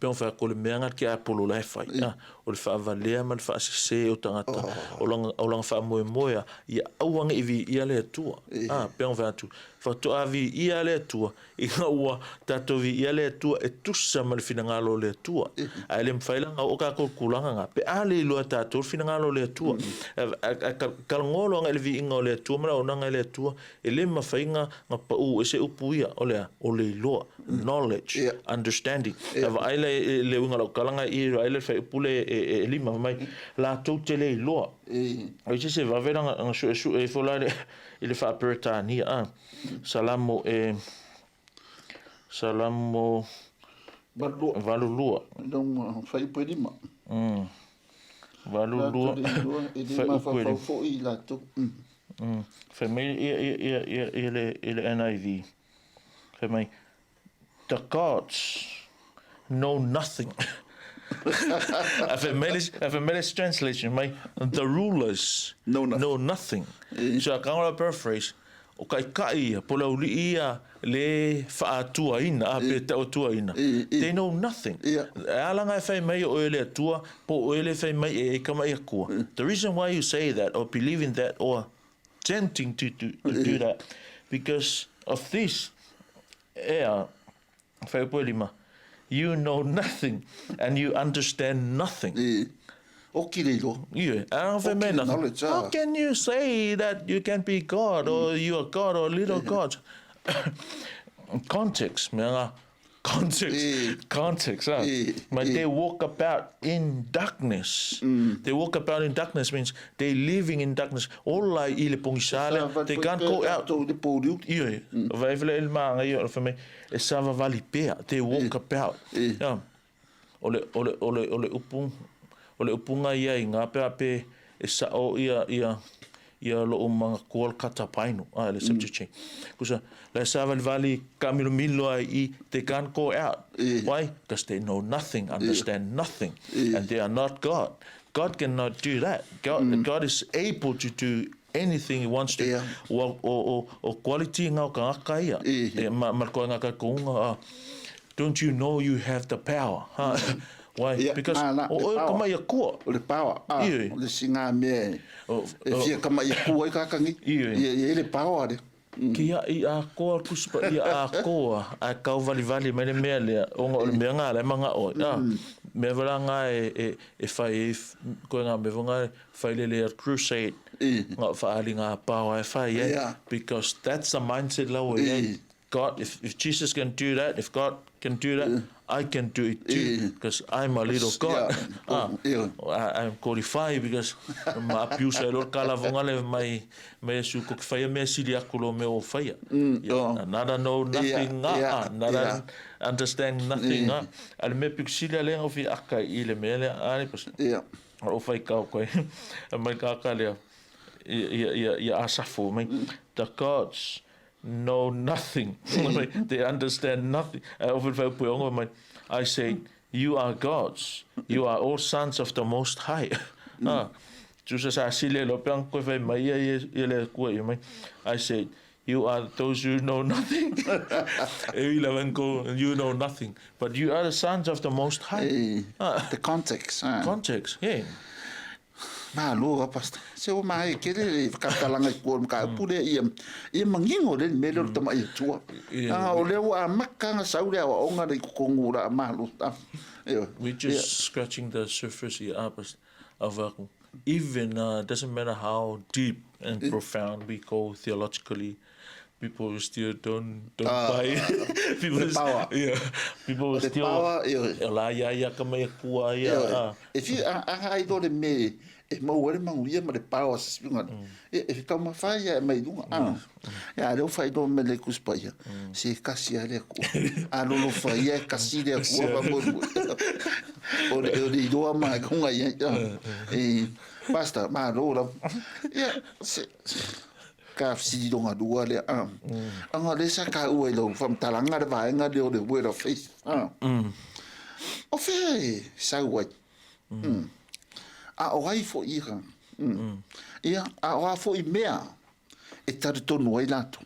Pe ona whai atu o le mea nga ke Apollo la e whai. Ah, o le whaavalea ma le whaasese o tangata, o langa, o langa whaamoemoea, ia aua ne i viia le Atua. Ah, pe ona whai atu, whatoa viia le Atua, Ina ua tatou viia le Atua e tusa ma le finagalo o le Atua. Ae le mafai la ona oo tatou i le tulaga lena, pe a le iloa e tatou le finagalo o le Atua. Ae talanoa loa agai i le viiga o le Atua ma le auaunaga i le Atua, e le mafai ona pau ese upu ia, o le a? O le iloa, knowledge, understanding. A vaai la i le uiga o lau tala lena i i, vaai la i le fuaiupu lea e 5, fai mai, latou te le iloa. Ai se se vave la ona suesue ifo la i le faa-Peretania, a. Salamo e Salamo 82. Loma fuaiupu e 5. 82. E le mafaufau foi i latou. Fai mai ia ia ia ia ia le i le NIV. Fai mai The gods know nothing. A fai mai le a fai mai le translation mai the rulers know nothing. Know nothing. So a kanga la paraphrase o taitai ia po o le aualii ia le faaatuaina a pe tauatuaina they know nothing. E a la nga e fai mai o oe le Atua po o oe le fai mai e kama i Atua. The reason why you say that or believe in that or tempting to, to, to do that because of this ea whaiupu e 5 you know nothing and you understand nothing. E, oki le iloa. Yeah, I don't Oki le knowledge, ah. How can you say that you can be God or you are God or little God? Context, mea nga context, context, ah. But they walk about in darkness. They walk about in darkness means they living in darkness. Ola i le pogisa lea, they can't go out. Ioe, vaai fale le maga ia o le fai mai, e savavali pea, they walk about. Yeah. O le, o le, o le, o le upu, o le upuga ia i ngā pea pe e sa'o ia, ia, ia lo'u manatua le kata painu, a le Septuagint. Kusa, la e savalivali kaamilomilo ai i, they can't go out. Why? Because they know nothing, understand nothing, and they are not God. God cannot do that. God, God is able to do anything he wants to. Ua, o, o, o quality nga o kangaka ia. E, ma, ma le koenga kai kounga, a, Don't you know you have the power? Ha? Why? Ia, Because nā, nā, o le oe power. ka mai akua. O le power, a, Ioe. o le isi ngā mea e, O, e o, fia kamaʻi akua ai kākangi. Ioe. Ia, ia i le power lea. Ki a i akoa kusi pa ia akoa ae kauvalivali mai le mea lea ona o le mea nga la e mangao ai. A, mea wala nga e, e, e whai e, koe ngā mea nga e whai lele a crusade nga whaali ngā power e whai ai. Yeah. Because that's the mindset la ua iai. God, if, if Jesus can do that, if God can do that, I can do it too, because I'm a little God. Yeah. Ah, Yeah. I, I'm qualified because ma abuse ai loa le kalavoga le mai mai Iesu ko ke whaia mea sili aku lo mea o whaia. Yeah. oh. Nada know nothing Yeah, nga, yeah, ah, nada yeah. understand nothing nga. A le mea piku sili a lenga o fi aka i le mea lea, a le pas. Yeah. O whai kau koe, mai kaka lea, ia, ia, ia, ia Asafo, mai, the gods know nothing. They understand nothing. I say, you are gods. You are all sons of the Most High. Ah, tusa sa sile lo peang koe whai mai ia ia le kua ia mai. I say, you are those who know nothing. E ila wan ko, you know nothing. But you are the sons of the Most High. E, Ah. the context. Ah. Context, yeah. Malo a pastor. Se o mahe kele le whakatalanga i kua ka pule ia ia mangingo le mele o le tama ia tua. Ah o le ua amaka nga sau le awa onga le kukongu la malo. We're just scratching the surface here up of even uh, doesn't matter how deep and profound we go theologically, people still don't don't buy it. People The power. Yeah, people The still power, ioe. E la ia ia ka mai kua ia. Ioe. Ah. E fi a a ai lo le me e mau ai le manuia ma le power se siunga. E e taumafai ia e mai luga a. Ia lea ua faailoa mai le Tusi Paia, se kasi lava le Atua. A lolofa ia e kasi le Atua faamoemoe. O le o le iloa ma luga i ai. E Pastor, malo lava. Ia se ka fesili longa lua lea a. Aga lea sa taua i lau faamatalaga le vaega lea o le word of faith a. O fea e sau ai? A o ai foi ia? Ia, a o a foi mea e talitonu ai latou?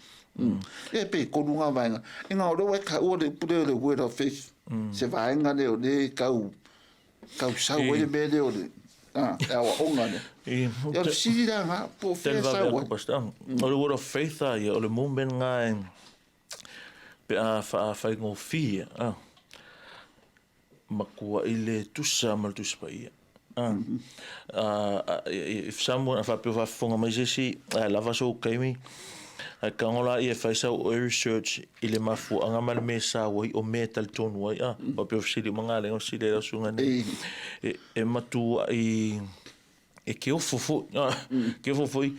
Ia, pe tolu ngā vaega. Engari o lea ua e taua le upu lea o le word of faith. Se vaega lea o lea e tau tau sau ai le mea lea o le le aoaoga lea. Ia, o le fesili la lena, po o fea e sau ai? O le Word of Faith a ia, o le movement lena e pe a faafaigofie, matuai le tusa ma le Tusi Paia. If someone, a faapea o faafofoga mai se isi, ae lava sou taimi, ae tago laia e fai sau oe research i le mafuaaga ma le mea e sau ai, o mea e talitonu ai, faapea o fesili uma na lea na fesili ai lau susuga nei, e matuai e keofu foi, keofu foi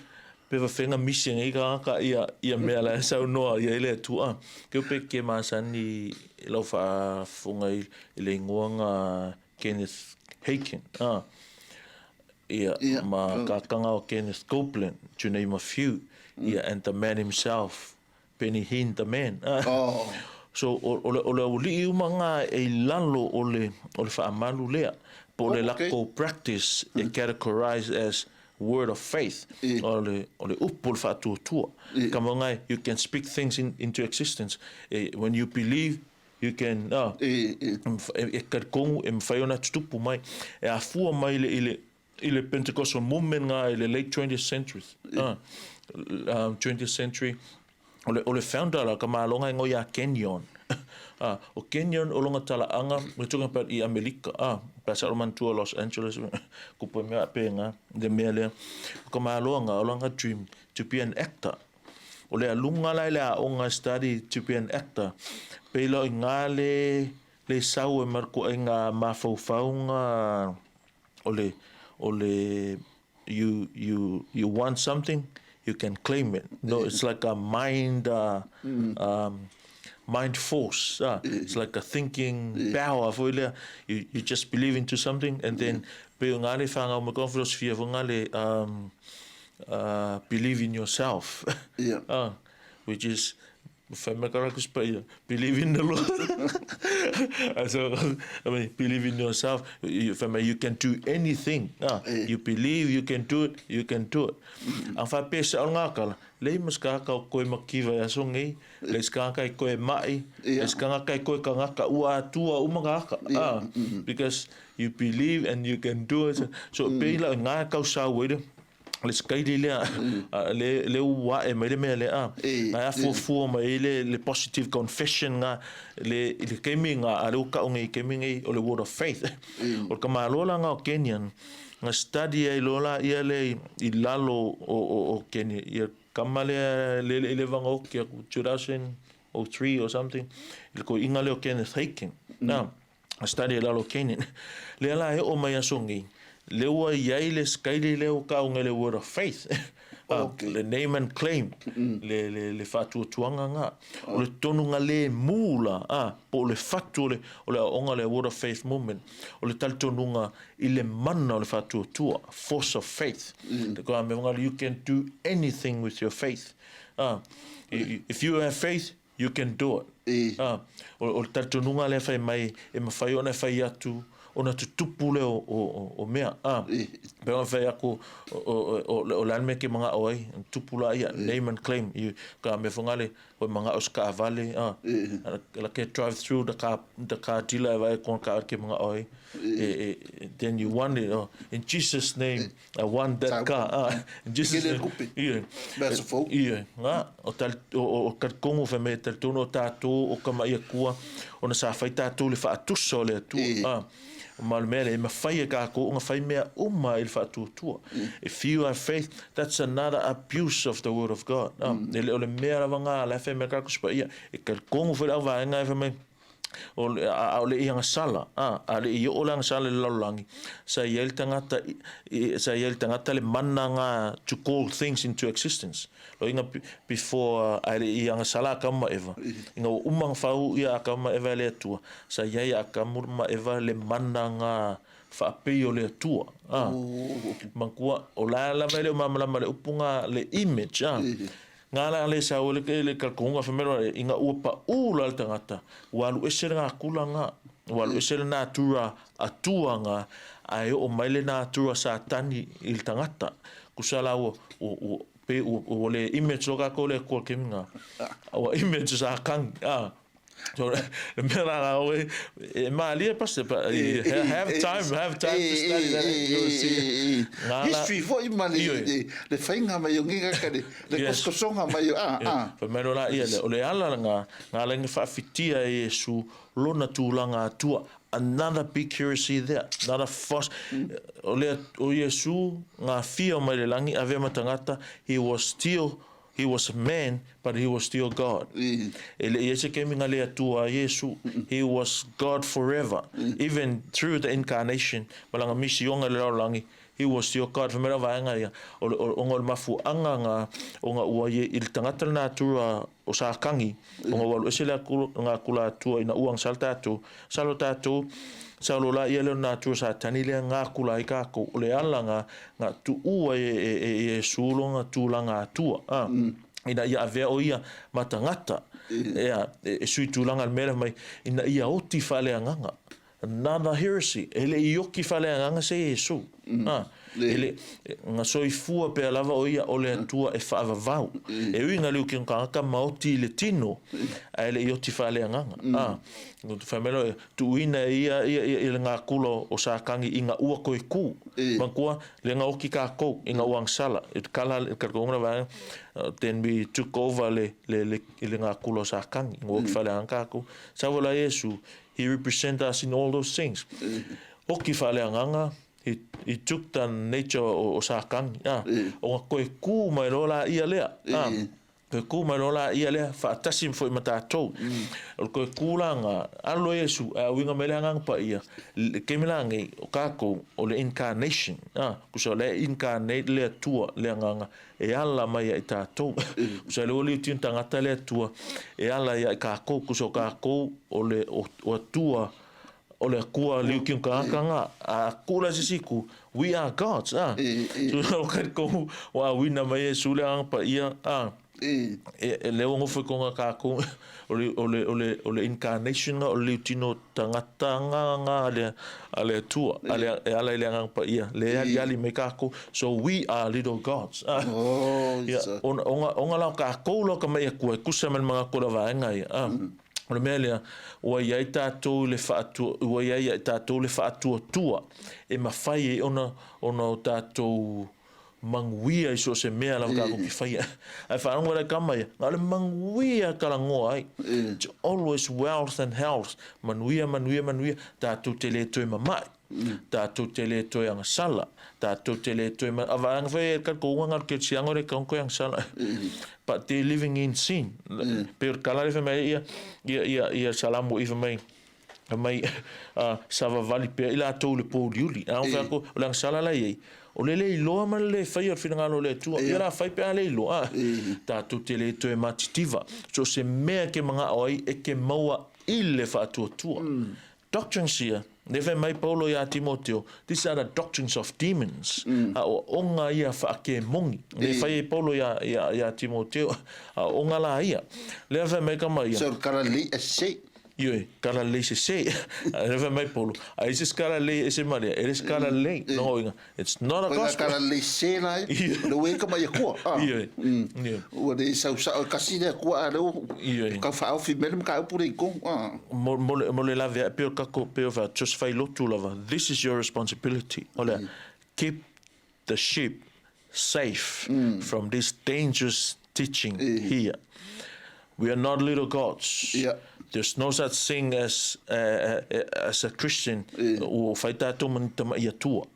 pe fafega misi nei tagata ia ia mea la e saunoa i ai le Atua. Keu pe ke masani i lau faafofoga i le igoa na Kenneth Hagin, ia, ma kakanga o Kenneth Copeland, to name a few, ia, and the man himself, Benny Hinn the man. So, o le aualii uma nga e i lalo o le faamalu lea, po o le lakou practice e categorize as word of faith, o le upu o le faatuatua. Kama ngai, you can speak things into existence. When you believe, you can, e talitonu e mafai ona tutupu mai. E afua mai i le i le Pentecostal movement ngā i le late 20th century, 20th century, o le founder la ka malonga e ngoi a Kenyon. O Kenyon o longa tala'aga, we're talking about i Amelika, pe a sa manatua Los Angeles, kupu e mea pe ngā, le mea lea. O ka maloanga, o langa dream to be an actor. O le alunga la i le aoga study to be an actor, pe ila o i ngā le sau e marko ai ngā mafaufauga o le, o le, you, you, you want something, you can claim it. No, it's like a mind, mind force. It's like a thinking power foi lea. You just believe into something and then pe o ngā le whangau me kona filosofia fo ngā le believe in yourself. Which is Fai mai ka raku spa ia, believe in the Lord. So, I mean, believe in yourself. You, fai mai, you can do anything. You believe you can do it, you can do it. Ang wha pesa o ngā kala, lei mas ka ka o koe makiwa e aso ngei, lei ska ka i koe mai, lei ska ka i koe ka ngaka ua atua uma ka aka. Because you believe and you can do it. So, mm. pe ila ngā kau sa uere, le sikaili lea, le ua ae mai le mea lea, ngai a fuafua mai le positive confession nga, le taimi nga, a le ua kau nei taimi nei o le word of faith. O le tamaloa la nga o Kenyan, nga study ai loa la ia le i lalo o Kenya, ia kama lea le le leva nga oki aku 2003 or something, i le koiga lea o Kenneth Hagin. Na, study i lalo o Canaan. Lea la e oo mai aso nei, lea ua i ai le sikaili lea ua taoga i le word of faith. Le name and claim, le faatuatuaga na. O le tonuga lemu la, po o le fatu o le aoaoga le word of faith movement, o le talitonuga i le mana o le faatuatua, force of faith. Le koa mea whangalo, you can do anything with your faith. If you have faith, You can do it. O le talitonuga lea fai mai e mafai ona e fai atu ona tutupu lea o mea. Pei ona fai atu o le a le mea e te manao ai, tupu laia, name and claim. Ka mea foi nale, koe manao i se taavale, like drive through the car dealer e vaai atu kona taavale ke manao ai. Then you want it. In Jesus name. I want that car. In Jesus name. Ia. Mea sa fou. Ia. Nga, o tal, o talitonu fai mai e talitonu o tatou o tama'i Atua, ona sa fai tatou i le faatusa o le Atua. Ma o le mea lea, e mafai e tatou ona fai mea uma i le faatuatua. If you have faith, that's another abuse of the word of God. E le o le mea lava nga la e fai mai ka kusipa ia, e talitonu foi le auvaega e fai mai, a o le i agasala, a le i oo le agasala i le lalolagi, sa i ai le tagata, sa i ai le tagata le mana nga to call things into existence. Loiga before a le i agasala Atamu ma Eva, ina ua uma ona fau ia Atamu ma Eva e le Atua, sa i ai Atamu ma Eva le mana nga faapei o le Atua. Manatua, o la lava e le o malamalama le upu nga le image, Ngā la le sau le le kalkonga fai mai loa ina ua paʻū la le tagata, ua alu ese le gakula nga, ua alu ese le natura Atua nga, ae oo mai le natura Satani i le tagata. Kusa la ua, ua, ua, pe ua, ua le image loa kākou le Atua kemi nga, ua image Satani, a. So, le mea la la oe, e malie pastor, but you have time, have time to study that. You'll see. History foi ma le, le whainga mai o ngiga ka le, le kosokosonga mai o, a, a. Fai mai la ia le, o le ala ngā, ngā lenga whaafitia e Iesu lona tūlanga atua. Another big heresy there, another false. O le, o Iesu, ngā whio mai le langi, avea matangata, he was still He was a man, but he was still God. E le i ai se kemi nga le Atua a Iesu. He was God forever. Even through the incarnation, ma langa misionga i le lalolagi, he was still God. Fai mai la vaega ia, o le, o le mafuaaga nga, o nga ua i, i le tagata le natura o Satani, o nga ua alu ese le aku, nga akula Atua ina ua agasala tatou, Salo tatou, salo la ia lea o le natura Satani lea nga akula ai kakou, o le ala nga, nga tuua e, e, e Iesu lona tulaga Atua, a, ina ia avea o ia ma tagata, ea, e, e sui tulaga le mea lea mai, ina ia oti faaleagaga. Another heresy, e le i oki faaleagaga se Iesu, a, e le, na soifua pea lava o ia o le Atua e faavavau. E ui nga liu ki tagata ma oti i le tino, ae le i oti faaleagaga, a. Fai mai loa, tuuina e ia ia ia i le ngā kula o Satani i ngā ua koe kū. Manatua, le nga oki kākou i ngā ua agasala. I te kala, i te kala vaega, then we took over le, le, le, i le ngā kula o Satani. Ngā oki whaleagaga kākou. Sa wala Iesu, he represent us in all those things. Oki whaleagaga, he, he took the nature o, o Satani. Ah, o ngā koe kū mai loa la ia lea. Ah, Toe kū mai loa la ia lea, faatasi foi ma tatou. O le toe kū la nga, alo Iesu, ae auiga mai le Agaga Paia, le taimi la nei, o tatou, o le incarnation, a, kusa o le incarnate le Atua, le Agaga, e ala mai ia i tatou. Kusa le ua liutiu tagata le Atua, e ala ia i kakou, kusa o kakou, o le, o Atua, O le Akua liukiu tagata nga, a ku la sisi ku, we are gods, a. So o kai kou, wa wina mai Iesu le Agaga Paia, a. E, e le ua nofo i konga kākou, o le, o le, o le, o le incarnation nga, o le liutino tagata nga, nga a le, a le Atua, a le, e ala i le Agaga Paia, le aliali mai kākou, so we are little gods, a. Ia, ona, ona, ona la o kākou la o ka mai Akua, e kusa mai le manatu o le vaega ia, a. O le mea lea, ua i ai tatou i le faatua, ua i ai ia i tatou le faatuatua e mafai ai ona, ona o tatou manuia i so o se mea lava tatou te faia. Ae faalogo mai la kama ia, na o le manuia e talanoa ai. It's always wealth and health. Manuia, manuia, manuia, tatou te le toe mama'i. Tatou te le toe agasala, tatou te le toe ma, a vaega foi e ka ko nga ke tsianga le ka ko agasala. But they're living in sin. Pe o kala le mai ia ia ia ia salamu i mai mai savavali pea i latou le pouliuli. A o ko o le agasala la iai. O le le iloa ma le le faia o le finagalo o le Atua. Ia la fai pe a le iloa. Tatou te le toe matitiva. So se mea ke manga'o ai e ke maua i le faatuatua. Doctrines ia, lea fai mai Paulo iā Timoteo, these are the doctrines of demons, aoaoga ia faakemoni. Lea fai ai Paulo iā, iā, iā Timoteo, aoaoga la ia. Lea fai mai kama ia. So kala lei ese. Ioe, kala lei sese. Lea fai mai Paulo, ai se kala lei ese ma lea, e le se kala lei, lona uiga, it's not a gospel. Kala lei se la, le ue ka mai akua. Ioe. Ua le sau sao kasi le akua a leo. Ka whaofi mele ma ka upu le iko. Mo, mo, le, mo le lave a peo kako peo fa just fai lotu lava. This is your responsibility. O le, keep the sheep safe from this dangerous teaching here. We are not little gods. There's no such thing as, as a Christian ua fai tatou ma ni tama'i Atua.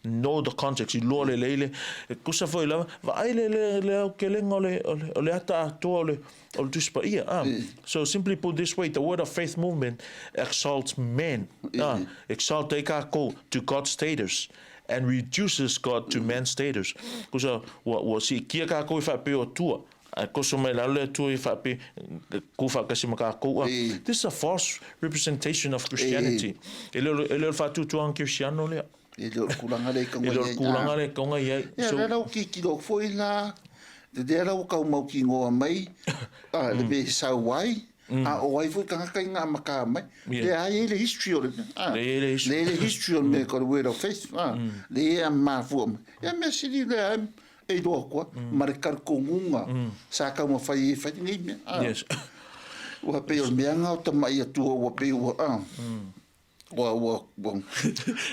Know the context, iloa lelei le, e kusa foi lava, vaai le, le, le aokelega o le, o le, o le ata atoa o le, o le Tusi Paia. So simply put this way, the Word of Faith movement exalts men, exalt ai kākou to God's status and reduces God to man's status. Kusa, ua, ua siitia kākou i faapea o Atua, Ae koso mai lalo le Atua i whaape, ku whaakasi ma kākou. This is a false representation of Christianity. E le o le whaatutuanga Kristiano lea. E le o le kulanga le kaunga i ai. E le o le kulanga le kaunga i ai. Ia, le lau ki ki lok foi la, te dea lau kau mau ki ngoa mai, a, le me sau ai, a o ai foi kangaka i ngā maka mai. Le ai e le history o le mea. Le ai le history. Le le history o le mea ko le word of faith. Le e a mafua mai. Ia mea sili le ai, E iloa koa, ma le kalikongunga sa taumafai ai e fai lenei mea. Yes. Ua pei o le mea nga o tamaʻi atua ua pei ua a ua ua ua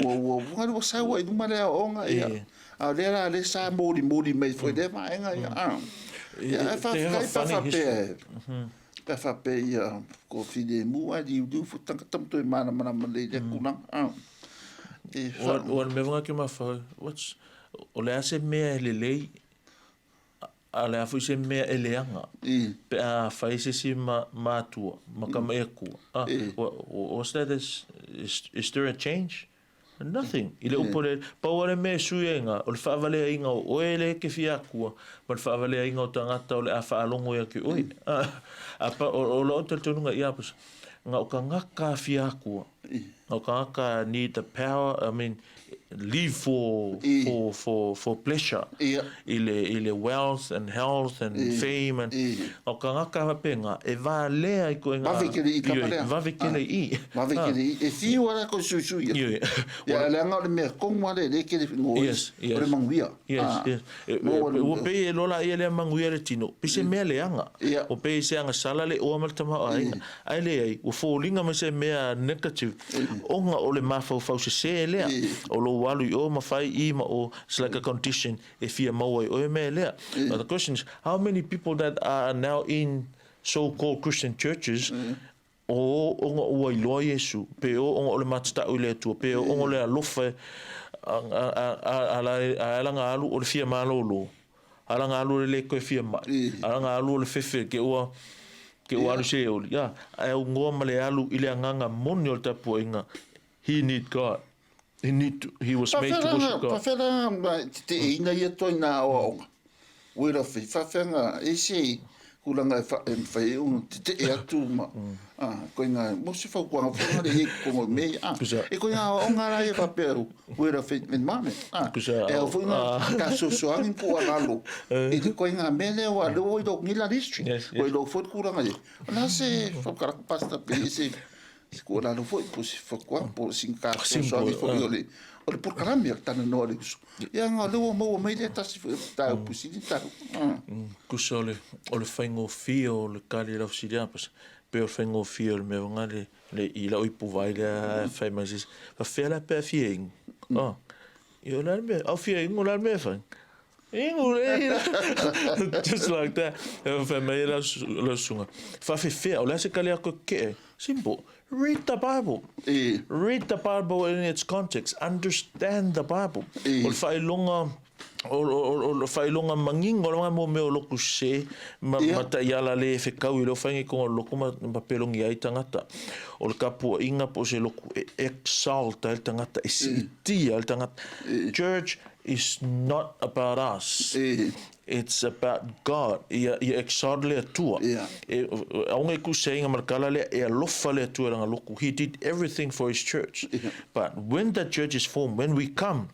ua ua ua ua sau ai luma le aoaoga ia. A o lea la lea sa molimoli mai foi lea vaega ia a. Ia ae faafetai pe a faapea pe a faapea ia ko filemu ae liuliu foi tagata ma toe malamalama lelei i lea tulaga a. E fa. Ua le mea foi ke mafau, what's, o le a se mea e lelei A o le a foi se mea e leaga pe a fai se isi matua ma tamaʻi akua? What's that is, is there a change? Nothing. I le upu a le, pau lava le mea e sui ai iga, o le faavaleaina o oe lea e te fia akua ma le faavaleaina o tagata o le a faalogo ia te oe. A o lou talitonuga ia, na o tagata a fia akua, na o tagata need the power, I mean, live for for for for pleasure i le i le wealth and health and fame and o tagata faapena e valea i koe vave kele i tama lea vave kele i vave kele i e fiu ala ko suisui ia ia leaga o le mea tonu ale le kele o le manuia Yes, yes. Ua pei e lola ia lea manuia le tino, pei se mea leaga. Ua pei se agasala le oa ma le tamaoaiga. Ae leai, ua foliga mai se mea negative ona o le mafaufau sese lea. O lou alu i o ma fai i ma o, it's like a condition e fia maua ai oe mea lea. But the question is, how many people that are now in so called Christian churches O ona ua iloa Iesu, pe o ona o le matatau i le Atua, pe o ona o le alofa a ala alu o le fia malōlō, ala alu o le le toe fia maʻi, ala alu o le fefe ke ua ke ua alu se oli, ae aunoa ma le alu i le agaga moni o le tapuaiga, he need God. He need to, he was made to worship God. Pawhera teteina ia toi nā aoaoga. Wera whi, whawhenga, e se hulanga e wha, e mwhai e unga, te te e atu ma, a, koe ngā, mo se whaukuanga whanga le e kongo me, a, e koe ngā aoaoga rā ia whapea, wera whi, me mame, a, e au fo ngā, ka sosoangi po a lalo, e te koe ngā mea lea wa, leo i lok ngila history, o i lok fo kuranga ia. O nā se whakaraku pasta pe, se, Se tuualalo foi po o se fautuaga po o sina fesoasoani foi o le o le polokalame o le talanoa a le uso. Ia na o lea ua maua mai lea tasi foi o mataupu sili ona taua. Tusa o le o le faigofie o le kali i lau fesili a pei o le faigofie o le mea ona le le i lau ipuvai lea e fai mai se isi, faapefea la pe a fia inu? Ia o le a le mea, au fia inu o le a le mea e fai? Inu le Just like that. E fai mai e lau susuga, faafefea, o le a se kali aku e ke'e? Simple. Read the Bible. Read the Bible in its context. Understand the Bible. O le faailoga o le faailoga manino lava mo mea o loku sese ma, ma taiala le fekau i leo whainga i konga loku ma, ma pelongi ai tangata. O le kapuaʻiga po o se loku e exalt ai le tagata, e siitia ai le tagata. Church is not about us. It's about God. Ia, ia exalt le Atua. E, aoga i kuseinga ma le kala lea, e alofa le Atua i lana loku. He did everything for his church. But when the church is formed, when we come,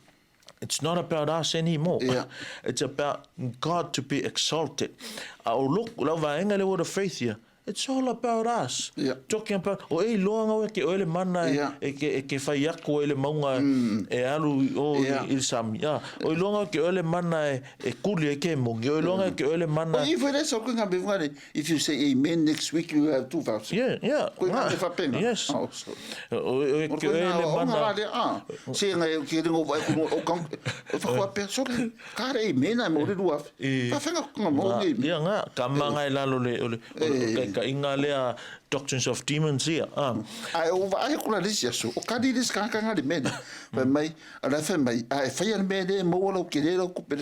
It's not about us anymore. It's about God to be exalted. A o loku, lau vaega le word of faith ia, It's all about us. Yeah. Talking about, o e iloa ngau e ke oe le mana e, yeah. e, ke, e ke whai ako e le maunga e alu o yeah. i le sami. Yeah. O iloa ngau e ke oe le mana e, e kuli e ke mongi. O iloa ngau e ke oe le mana... O i whaere sa koe ngā me whare, if you say amen next week you have 2,000. Yeah, yeah. Koe ngā me whapenga. Yes. Oh, so. O, e ke oe le mana... O ngā rā a, se ngā e ke ringo vai kuno o kang, o whakua pea, sorry. Kāre i mēnā e mō ruru awhi. Whawhenga ko ngā mō nei. Ia ngā, ka manga e lalo le, o le, o le kaikainga lea doctrines of demons ia. Ae o vaai aku la lisi aso, o kari lisi kaka ngā le mēnā. Whai mai, a la whai mai, a e whai a le mea le maua lau kere lau kupe.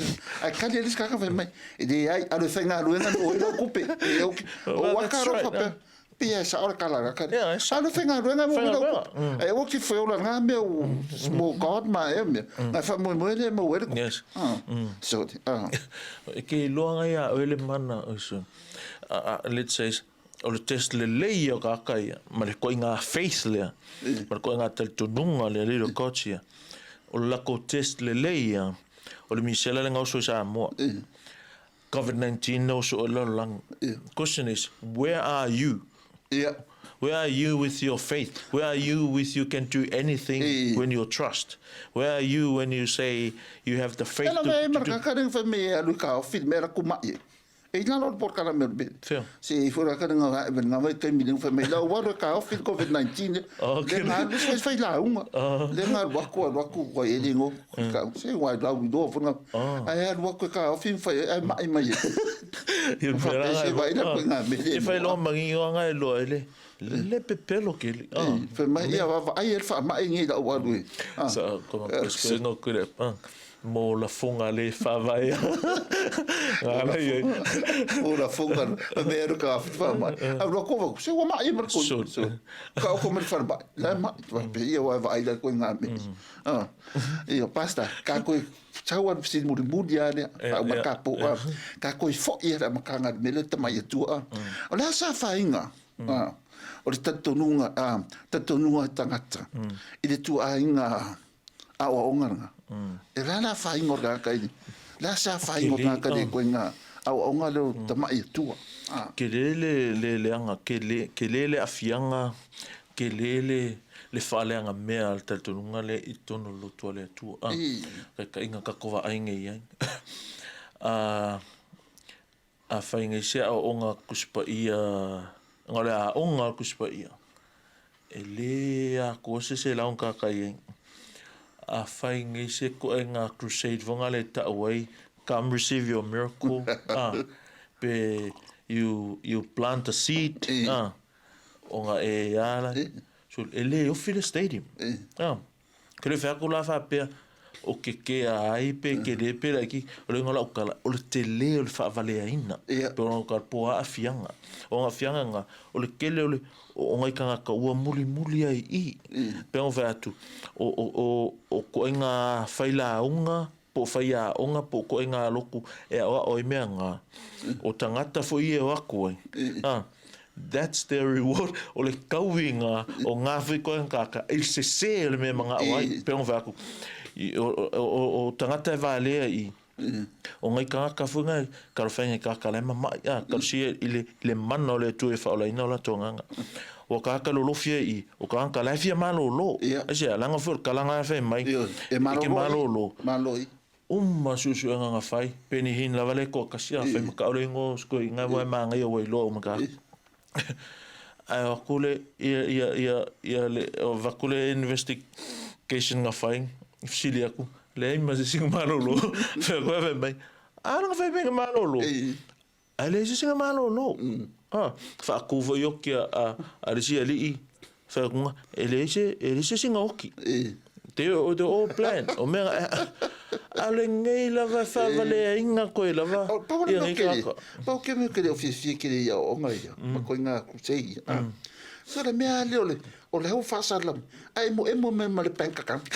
Ae kari lisi kaka whai mai, e le ai, a le whai ngā luenga no oi lau kupe. E o, o waka ro whapea. Pia e sao le kala la kare. Yeah, e sao. Le whengaruenga mo wera kupe. E o ki wheola ngā mea o small god ma e mea. Ngai whamoemoe le mau ere kupe. Yes. So, E ke iloa ngai a oe le mana, so, let's say, o le test lelei ia o ka aka ia, ma le koʻiga faith lea, ma le koʻiga talitonuga lea, le God ia, o le lako test lelei ia, o le misela le gaoso i Samoa. Covid-19 na oso o le lalolagi. Question is, where are you? Yeah. Where are you with your faith? Where are you with you can do anything e. when you trust? Where are you when you say you have the faith to, to do... Ela me marka ka ring me alu ka ofi me ra kuma e. E i lalo o le polokalame o le mea. Fea? Se i foi la ka nga e nga vai taimi le fai mai la ua alu e kaofi le COVID-19 le. Ok. Le nga alu fai fai lauga. Le nga alu atu alu atu ua e le ngo. Ka se ua lau i loa foi nga. Ae alu atu e kaofi ma fai ai ae mai mai e. Ia Fa pera pe se vai la koe nga mele. E fai loa mangi nga e loa e le le pepelo ke li. Fai mai ia vaavaai e le faamai nei lau alu e. Sa ko ma no kure. Mo lafoga le faavaea. Ngā i ai. Mo lafoga, me aru ka awhi wha mai. Au rua kova, se ua mai e mara koi. So, Ka oko mara whara mai. La mai, wa pe ia wa vai la koe ngā me. Ah. Ia, pasta, ka koe tau anu whisi muri muri a lea, fa uma ka po, ka koe fo ia la makanga me le tamai atua. O le asa whainga, o le tatonuga, tatonuga tangata, i le tuainga aoaoga lena. E la la faiga o le tagata i le a se afaina o le tagata i le ituaiga aoaoga lea o tamai Atua. Tele le le leaga, tele tele le aafiaga, tele le le faaleaga mea a le talitonuga lea i totonu o le lotu a le Atua. A, taitaiga tatou vaai nei i ai. A, afai nei se aoaoga Tusi Paia, na o le aoga o le Tusi Paia, e lē atoa se 100 tagata i ai. Afai nei se ituaiga crusade foi lea e tau ai, come receive your miracle, a, pe you, you plant a seed, a, ona e a la, so e lē ofi le stadium, a. Ke le fai atu la faapea, o ke kea ai pe ke le pe laiti, o le igoa o lau tala, o le tele o le faavaleaina. Pe o ka po aafiaga. O aafiaga na, o le tele o le, o nai tagata ua mulimuli ai i i. Pe ona fai atu, o, o, o, o ituaiga failauga, po o faiaoga, po o ituaiga lotu e aoao ai mea na, o tagata foi ia e o atu ai, a, that's their reward, o le tauiga o ngā foi ituaiga tagata i le sesē o le mea e manao ai. Pei ona fai atu, i, o, o, o, o tagata e valea i, o nai tagata foi nai, talofa e nai tagata la e mama'i, a, talosia i le, i le mana o le Atua e faaolaina o latou agaga. Ua tagata lolofi ai i, o tagata la e fia malōlō. Aisea, leaga foi o le tala lena e fai mai, E e te malōlō. Malōlō. Uma suesuega na fai, Benny Hinn lava le toatasi a fai ma kau le ingoa o se toeaina aua e manaia ua iloa uma ka. Ae o atu le, ia, ia, ia, ia le, o avatu le investigation na fai, fesili atu, leai ma se isi na malōlō. Fai atu ae fai mai, a na fai mai na malōlō. Ae leai se isi na malōlō. A, faatu foi oki a, a, a le isi alii, fai atu e leai se, e leai se isi na oki. They, they all plan. O mea, a lenei lava e faavaleaina koe lava Pau ia le mea nei kele, tagata. pau ke mea kele o fiafia kele i aoaoga ia, ma koe ngā crusade ia. So le mea lea o le, o le au faasalam, ae emoemo mai ma le bank account.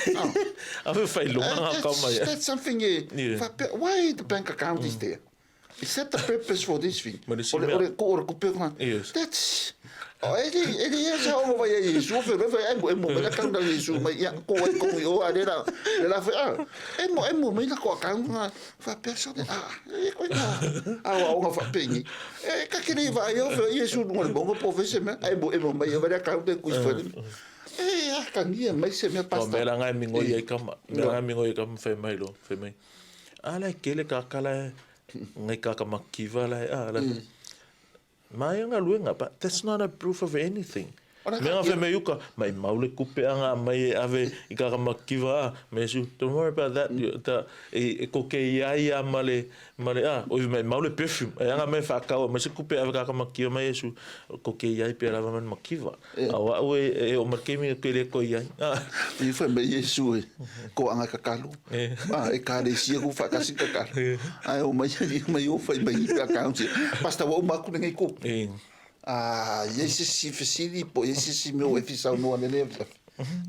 A fe faailoga na kau mai. That's something e, faapea, why the bank account is there? Is that the purpose for this thing? Ma le isi O le, mea. o le, o le kupe nga. Yes. That's, o e le, e le ia sa o vai e Iesu, fe fe emo emo mai la kanga Iesu mai ia ko ai ko i o a le la, le la fe a. Emo emo mai la ko kanga nga faapea sa le a, e koe nga a o nga faapengi. E ka kele va ai o fe Iesu lunga le bongo po fe se mea, emo emo mai ia vai kanga te kui fe. E a kangia mai se mea O pasta. mea la ngai mingoi ai kama, mea la ngai mingoi ai kama fai mai lo, fai mai. A la e kele ka kala e, ngai kaka makiva la e, a la. Mai e galuega, but that's not a proof of anything. O la Mea ka nga fai mai uka, mai mau le kupe anga mai e ave i kaka makiva a, me su, don't worry about that, ta, e, e koke i ai a ma le, ma le, a, o i mai mau le perfume, e anga mai whakawa, mai se kupe ave kaka makiva mai e su, koke i ai pe lava mai makiva. A o au e, e o markemi e kele ko i ai. A. I fai mai Iesu e ko anga kakalo. A, e kalesia ku whakasi kakalo. Ae o mai ali mai o fai mai i account. Pasta wa uma ku nei ko. A ia se si fesili po ia se si mea o e fisaunoa le lea.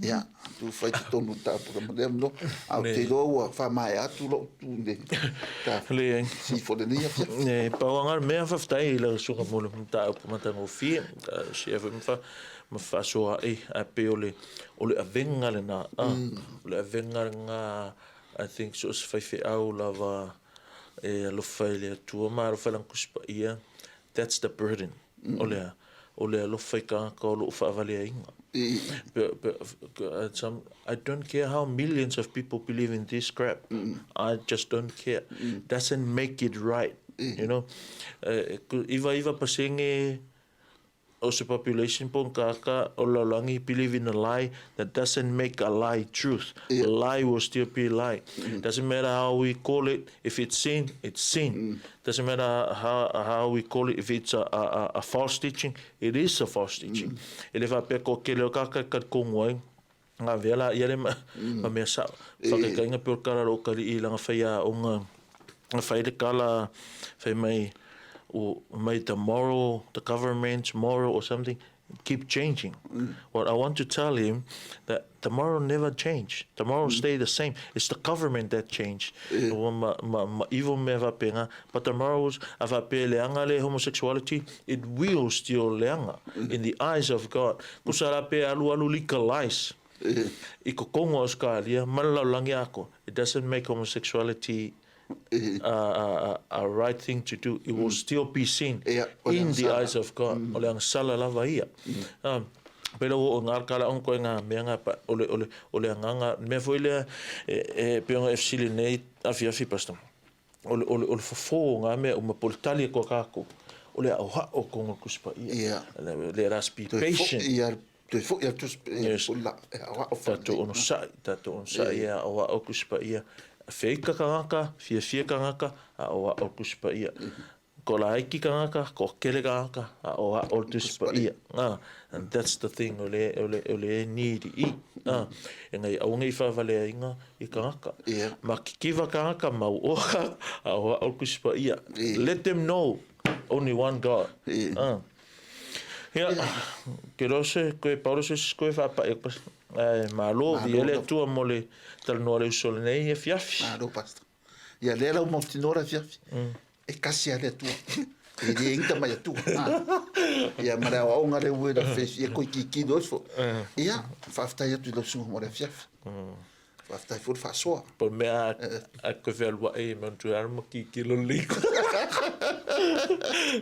Ia, tu fai te tonu tāpura ma lea mno. A o te iloa ua whamae atu lou tu ne. Ka Le, si fo le nei afiafi. E, pau anga le mea faafetai i lau susuga mo le mataupu matagofie, sia foi ma fa, ma faasoa ai, ae pei o le, o le avega lena, a, o le avega lena, I think so o se faifeau lava e alofa i le Atua ma alofa i Lana Tusi Paia, that's the burden, o le a, o le alofa i tagata o lo o faavaleaina. I don't care how millions of people believe in this crap, I just don't care. Doesn't make it right. You know, 99% o se population po ngaka o lalolagi believe in a lie that doesn't make a lie truth. A lie will still be a lie. Doesn't matter how we call it, if it's sin, it's sin. Doesn't matter how we call it, if it's a false teaching, it is a false teaching. E le faapea ko kele o kaka e kalikongu ai, ngā vea la ia le ma mea sao. Whakaikainga pe o kala ro kali i langa whai a o ngā whai le kala whai mai o mai the moral, the government's moral or something, keep changing. What I want to tell him that the moral never change. The moral stay the same. It's the government that change. Ua ma, ma, ma evil mea faapena, but the morals a faapea leaga le homosexuality, it will still leaga in the eyes of God. Kusa la pe alu alu legalize i kokongo Australia ma le lalolagi atoa. It doesn't make homosexuality a right thing to do. It will still be sin in the eyes of God. O le agasala lava ia. Pei la ua oo i ngā kala ongo koe ngā mea ngā pa, o le, o le, o le agaga, mea foi lea e, e pei ona e fesili nei afiafi Pastor, o le, o le, o le fofo o ngā mea uma po o le tali atu a kākou, o le aʻoaʻo tonu o le Tusi Paia. Let us be patient. Toe foi atu e aoao whanei. Tatou onosai, tatou onosai e aoao Tusi Paia. Feika kangaka, fiafia kangaka, aoao Tusi Paia. Ko laiki kangaka, ko kele kangaka, aoao Tusi Paia. And that's the thing, o le, o le, o le need i. E ngai aua nei whawaleainga i kangaka. Ma kikiwa kangaka, mau oa, aoao Tusi Paia. Let them know only one God. Ia, ke loa se koe Paulo se isi koe whaapai aku pastor. Ae, malo, vi ele atua mo le talanoa le uso lenei afiafi. Malo, pastor. Ia, lea lau mautinoa le afiafi. E kasi a le Atua. E le inga mai Atua. Ia, ma le aoaoga le ue la fefi e koe kikino ifo. Ia, faafetai atu i lau susuga mo le afiafi. Faafetai foi le faasoa. Po o le mea a koe fealuai e manatua ana ma kikilo liko.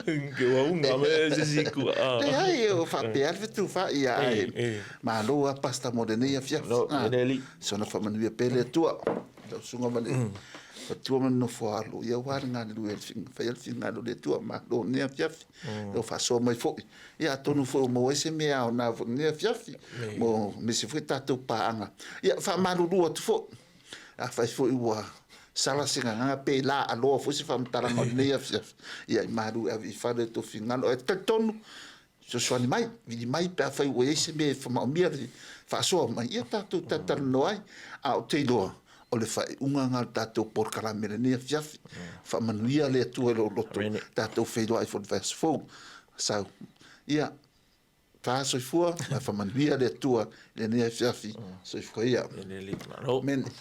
Ke ua unga me se isi kua. Leai, o faapea le fetufaai ia ae. Malo a Pastor mo lenei afiafi. No, ene alii. Soona faamanuia pea le Atua. Lau susuga ma le matua ma le nofo alo, ia aua le galulue ai le faia le finagalo o le Atua. Malo lenei afiafi. Lau faasoa mai foi. Ia atonu foi ua maua ai se mea aoga foi i lenei afiafi mo nisi foi tatou paaga. Ia faamalulu atu foi, afai foi ua sala se gagaga pe laaloa foi se faamatalaga o lenei afiafi, ia i malu e ave i fale tou finagalo. Ae talitonu, fesoasoani mai, vili mai pe afai ua i ai se mea e faamaomia le faasoa mai, ia tatou talatalanoa ai. A ou te iloa, o le faaiuga lena o le tatou polokalame i lenei afiafi. Faamanuia le Atua i lou loto, tatou feiloai foi i le vaiaso fou. Sau. Ia, ta soifua, ma faamanuia le Atua i lenei afiafi. Soifua ia. Amene.